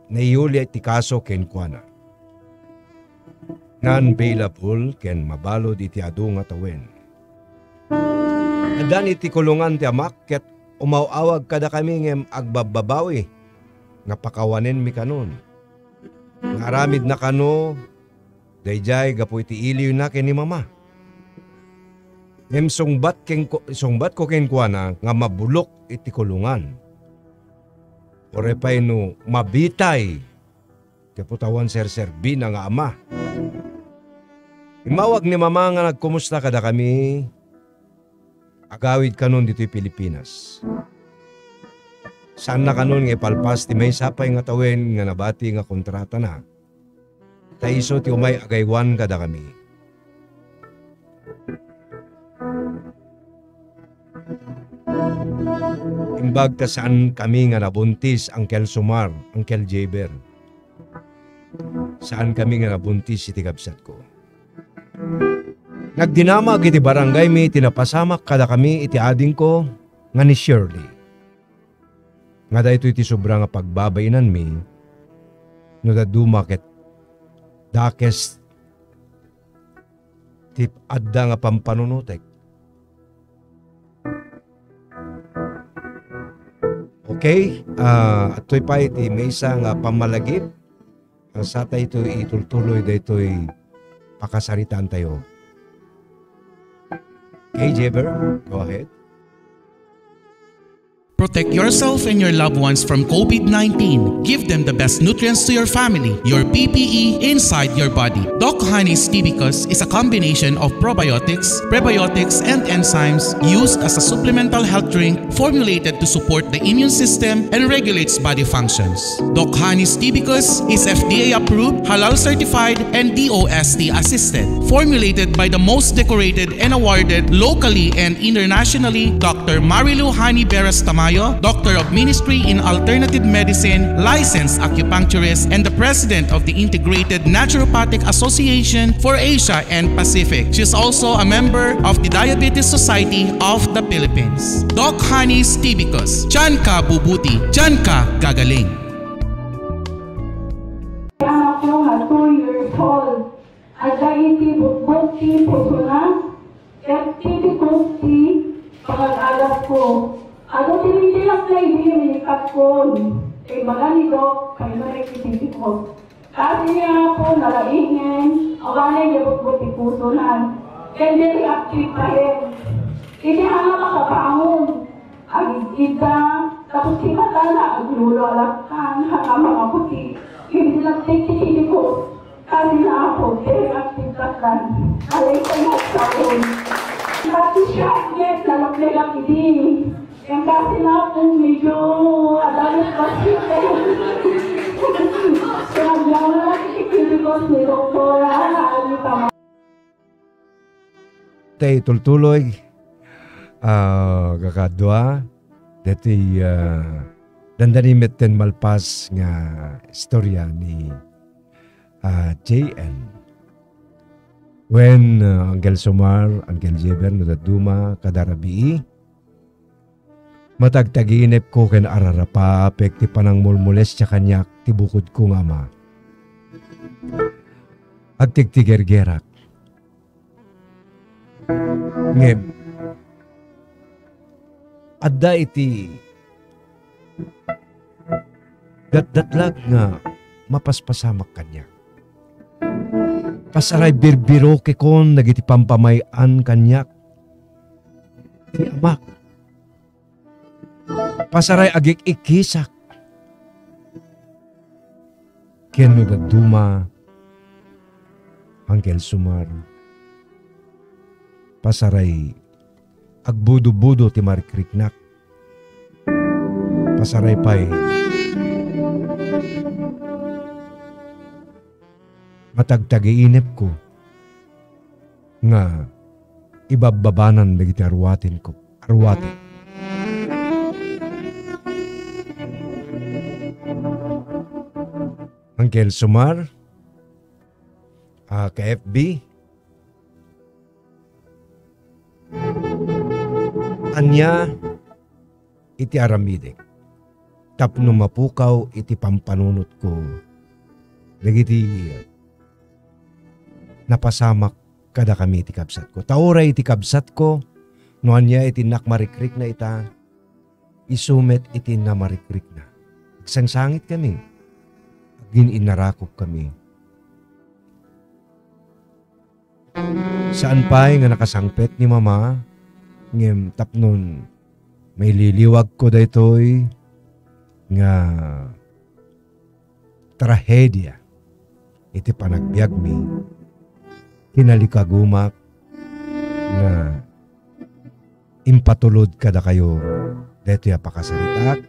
naiyuli ti kaso kenkuana. Non-bailable ken mabalud iti adu nga tawen. Addan iti kulongan ti amak ket umaw-awag kadakami ngem agbabbabawi nga pakawanenmi kanon. Naaramidna kano daydiay gapu iti iliwna ken ni Mama. Ngem sungbat kenku-, sungbatko kenkuana nga mabulok iti kulungan. Uray pay no mabitay, gapu ta awan serserbina nga ama. Immawag ni Mama nga nagkumusta kadakami, agawid kanon ditoy Pilipinas. Saanna kanon nga ipalpas ti maysa pay nga tawen nga nabati nga kontratana. Ta isu ti umay agaywan kadakami. Imbag ta saan kami nga nabuntis, Uncle Sumar, Uncle Jaber. Saan kami nga nabuntis iti kabsatko. Nagdinamag iti barangay mi ti napasamak kadakami iti adingko nga ni Shirley. Nga daytoy ti sobra nga pagbabainanmi, no dadduma ket dakes ti adda nga pampanunotek. Okay, ah, adtoy pay ti maysa nga pammalagip. Ah, sa tayo itultuloy daytoy pakasaritaan tayo. Okay, Jever, go ahead. Protect yourself and your loved ones from COVID nineteen. Give them the best nutrients to your family, your P P E inside your body. Doc Honey's Tibicus is a combination of probiotics, prebiotics, and enzymes used as a supplemental health drink formulated to support the immune system and regulates body functions. Doc Honey's Tibicus is F D A approved, halal certified, and D O S T assisted. Formulated by the most decorated and awarded locally and internationally, Doctor Marilu Honey Beras Tamayo, Doctor of Ministry in Alternative Medicine, licensed acupuncturist, and the President of the Integrated Naturopathic Association for Asia and Pacific. She is also a member of the Diabetes Society of the Philippines. Doc Honey's Tibicus. Diyan ka bubuti. Diyan ka gagaling. Anak ko nga two years old. Adda iti bukbok ti pusona, ket tibikos ti panag-adapko. Adu ti rintilak na idi minikapkon. Imbaga ni Doc, kayno iti tibikos. Kasi nga po, nalaingen, awanen nga bukbok ti pusona. Ken diri active pa rin. Idi nga makabangon, agigida, tapos ti matana, aglulo alakkan, hanga mangaputi. Hindi nagtititibo. Kasi na ako, very active ka kan. Alay ko na sa un. Kasi siya, yes, nalaplegan idi. Yung kasi na po, medyo adalit pa siya. Kaya lang, ikikili ko si Doktora, ano pa. Tay tultuloy, ah, kakadua, dati, ah, dandani metten malpas nga istorya ni, ah, J N. When, ah, Uncle Sumar, Uncle Jever, no dadduma, kadarabii, matagtaginepko ken ararapapek ti panangmolmolestia kaniak ti bukodko nga ama. Agtigtigergerak. Ngem, adda iti datdatlag nga mapaspasamak kaniak. Pasaray birbirokekon dagiti pampamay-an kaniak ti amak. Pasaray agik-ikkisak. Ken no dadduma, Uncle Sumar, pasaray agbudo-budo ti marikriknak. Pasaray pay, matagtagiinepko nga ibabbabanan dagiti arwatenko, arwaten. Uncle Sumar, ah, ka-F B, ania iti aramidek tapno mapukaw iti pampanunotko dagiti napasamak kadakami iti kabsatko. Ta uray iti kabsatko, no ania iti innak marikrikna ita, isu met iti namarikrikna. Agsangsangitkami, agin-innarakopkami. Saan pay nga nakasangpet ni Mama, ngem tapnon maililiwagko daytoy nga trahedia iti panagbiagmi, kinalikagumak nga impatulod kadakayo daytoy a pakasaritaak.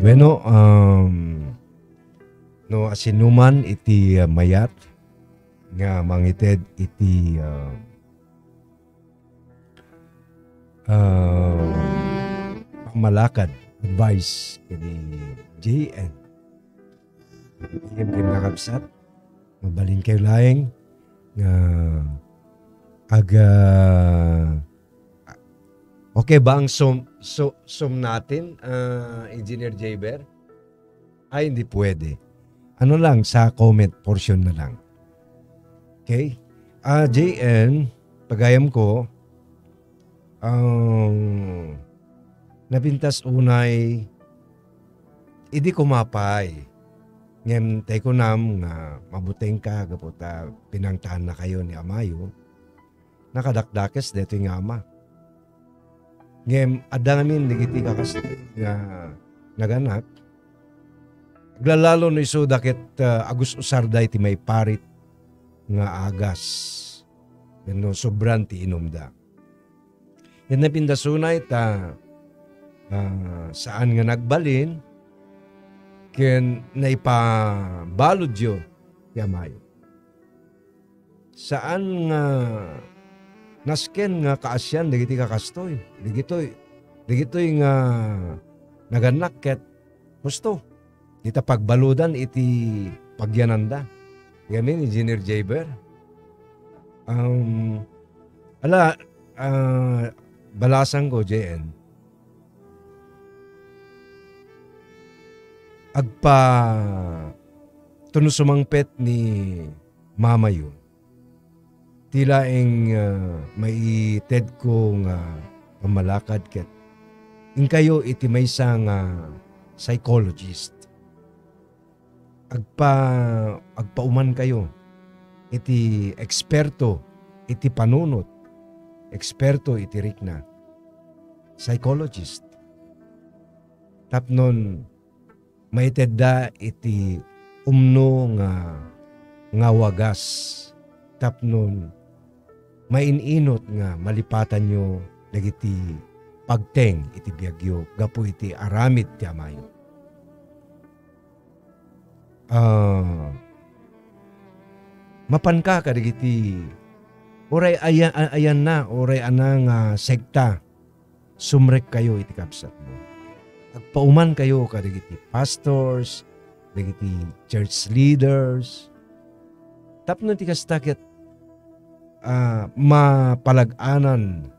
Bueno, um, no asinoman iti, uh, mayat nga mangited iti, uh, uh, pammalakad, advice ken ni J N. Ken kakabsat, mabalin kayo laeng nga aga, okay ba ang Zoom, Zo-, Zoom natin, ah, Engineer Jaber? Ay, hindi pwede. Ano lang, sa comment portion na lang. Okay? Ah, J N, pagayam ko, ang napintas unay, idi kumapay. Ngem tay kunam nga mabuteng ka gapu ta pinangtannakayo ni amayo, nakadakdakes daytoy nga ama. Ngem adda ngamin dagiti kakasdi nga naganak, aglalalo no isuda ket, ah, agus-usarda iti maiparit nga agas wenno sobran ti inumda. Ket napintas unay ta, ah, saan nga nagbalin ken naipabaludyo ti amayo. Saan nga nasken nga kaasian dagiti kakastoy, dagitoy, dagitoy nga nagannak ket husto. Dita pagbaludan iti pagyananda. Ngamin, Engineer Jaber. Um, ala, ah, balasang ko, J N. Agpa, tuno sumangpet ni mamayo. Ti laeng, ah, maitedko nga pammalakad ket inkayo iti maysa nga psychologist. Agpa-, agpaumankayo iti eksperto iti panunot, eksperto iti rikna, psychologist. Tapnon maitedda iti umno nga, nga wagas tapnon main-inut nga malipatanyo dagiti pagteng iti biagyo gapu iti aramid ti amayo. Ah, mapanka kadagiti uray aya-, a-, ayanna, uray ana nga sekta. Sumrekkayo iti kabsatmo. Agpaumankayo kadagiti pastors, dagiti church leaders. Tapno ti kasta ket, ah, mapalag-anan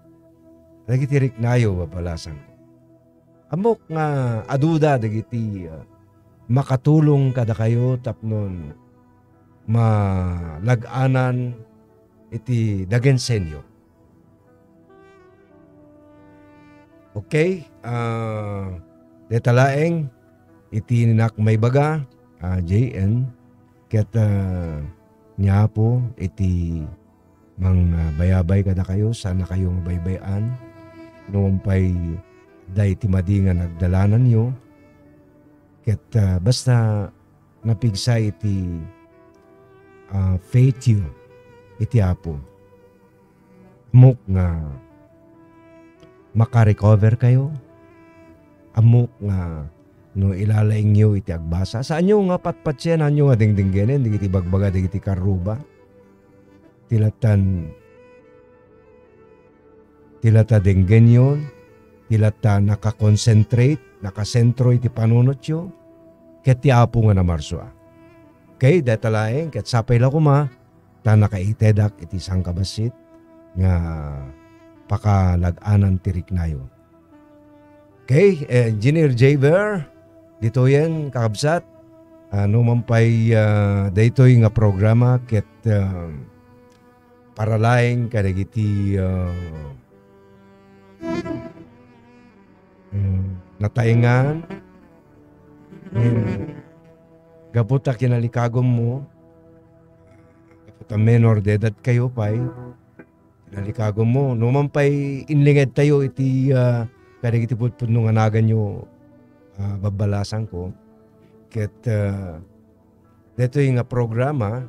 dagiti riknayo, babalasang. Ammok nga aduda dagiti, ah, makatulong kadakayo tapnon malag-anan iti dagensenyo. Okay, ah, deta laeng iti inak maibaga, ah, J N, ket, ah, ni Apo iti mangbayabay kadakayo, saannakayo nga baybay-an. No pay adda iti madi nga nagdalananyo, ket, ah, basta napigsa iti, ah, faith-yo iti Apo. Ammok nga makarecover kayo. Ammok nga no ilalaingyo iti agbasa, saanyo nga patpatienanyo nga dengdenggenen dagiti bagbaga dagiti karruba. Ti lattan Ti latta denggenyon, ti latta nakakonsentrate, nakasentro iti panunotyo, ket ti Apo nga namarsua. Okay, dayta laeng, ket sapay la koma, ta nakaitedak iti sangkabassit nga pakalag-anan ti riknayo. Okay, eh, Engineer Javer, ditoyen, kakabsat, ah, no man pay, ah, daytoy nga programa ket, ah, para laeng kadagiti, ah, mm, nataengan, mm, gapu ta kinalikagummo, gapu ta menor de edad kayo pay, kinalikagummo. No man pay inlingedtayo iti, ah, kadagiti pudpudno nga naganyo, ah, babbalasangko. Ket, ah, detoy nga programa,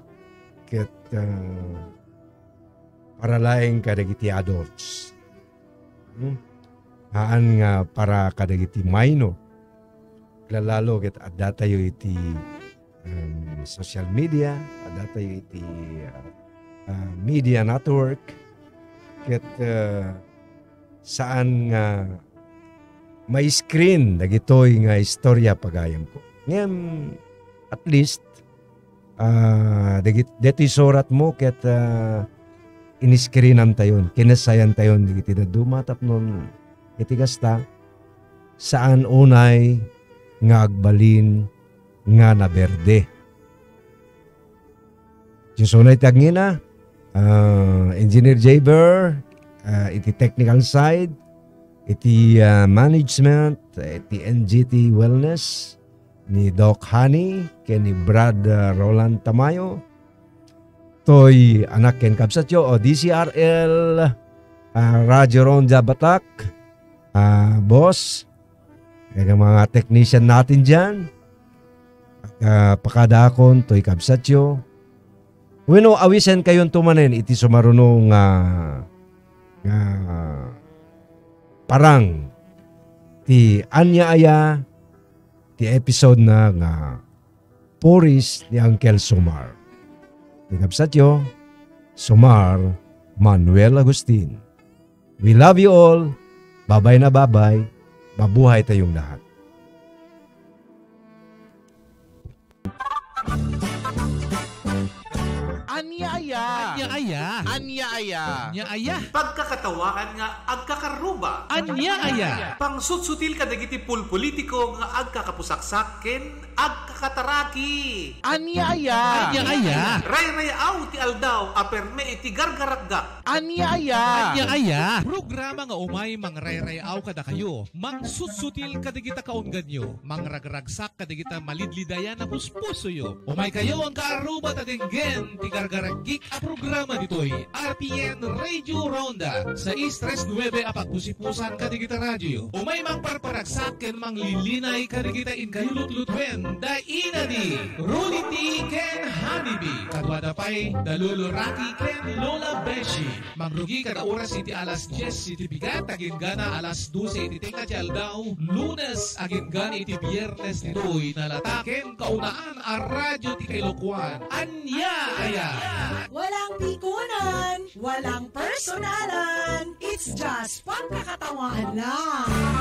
ket, ah, para laeng kadagiti adults. Hmm? Haan nga para kadagiti minor. Lalalo ket addatayo iti, um, social media, addatayo iti, uh, uh, media network. Ket, uh, saan nga ma-screen dagitoy nga istorya, pagayamko. Ngem, at least, ah, dagit-, detoy suratmo ket, ah, in-screenantayon, kinassayantayon dagiti dadduma tapno iti kasta, saan unay nga agbalin nga naberde. Dios unay ti agngina, ah, Engineer Jaber, ah, iti technical side, iti, ah, management, iti N G T Wellness, ni Doc Honey, ken ni Brad, ah, Roland Tamayo, toy anak ken kabsatyo, o D C R L, ah, Radio Ronda Batak, ah, boss, ken mga technician natin diyan, ah, pakadaakon, toy kabsatyo. Wenno, awisenkayon to manen iti sumaruno nga, nga parang ti ania aya ti episode na nga Puris ni Uncle Sumar. Ni kabsatyo, Sumar Manuel Agustin. We love you all. Babay na babay. Mabuhay tayong lahat. Ania aya? Ania aya? Ania aya? Ania aya? Pagkakatawaan nga agkakaruba. Ania aya? Pangsutsutil kadagiti pulpolitiko nga agkakapusaksak ken agkakataraki. Ania aya? Ania aya? Rayrayaw ti aldaw a perme iti gargaragga. Ania aya? Ania aya? Programa nga umay mangrayrayaw kadakayo, mangsutsutil kadagita kaungganyo, mangragragsak kadagita malidlidayan a puspusoyo. Umaykayo nga agkaruba ta denggen ti gargaragik a programa ditoy R P N Radio Ronda, sais tres nuebe a pagpusipusan kadagita radioyo. Umay mangparparagsak ken manglilinay kadagita inkayo lutlutuen da Ina D, Rudy T ken Honey B. Kaduada pay da Lolo Rocky ken Lola Beshi. Mangrugi kada oras iti alas dies iti bigat, agingga alas dose iti tengnga ti aldaw, Lunes agingga iti Biernes ditoy nalata ken kaunaan a radyo ti kailokuan. Ania aya? Walang pikunan, walang personalan. It's just pagkakatawaan lang.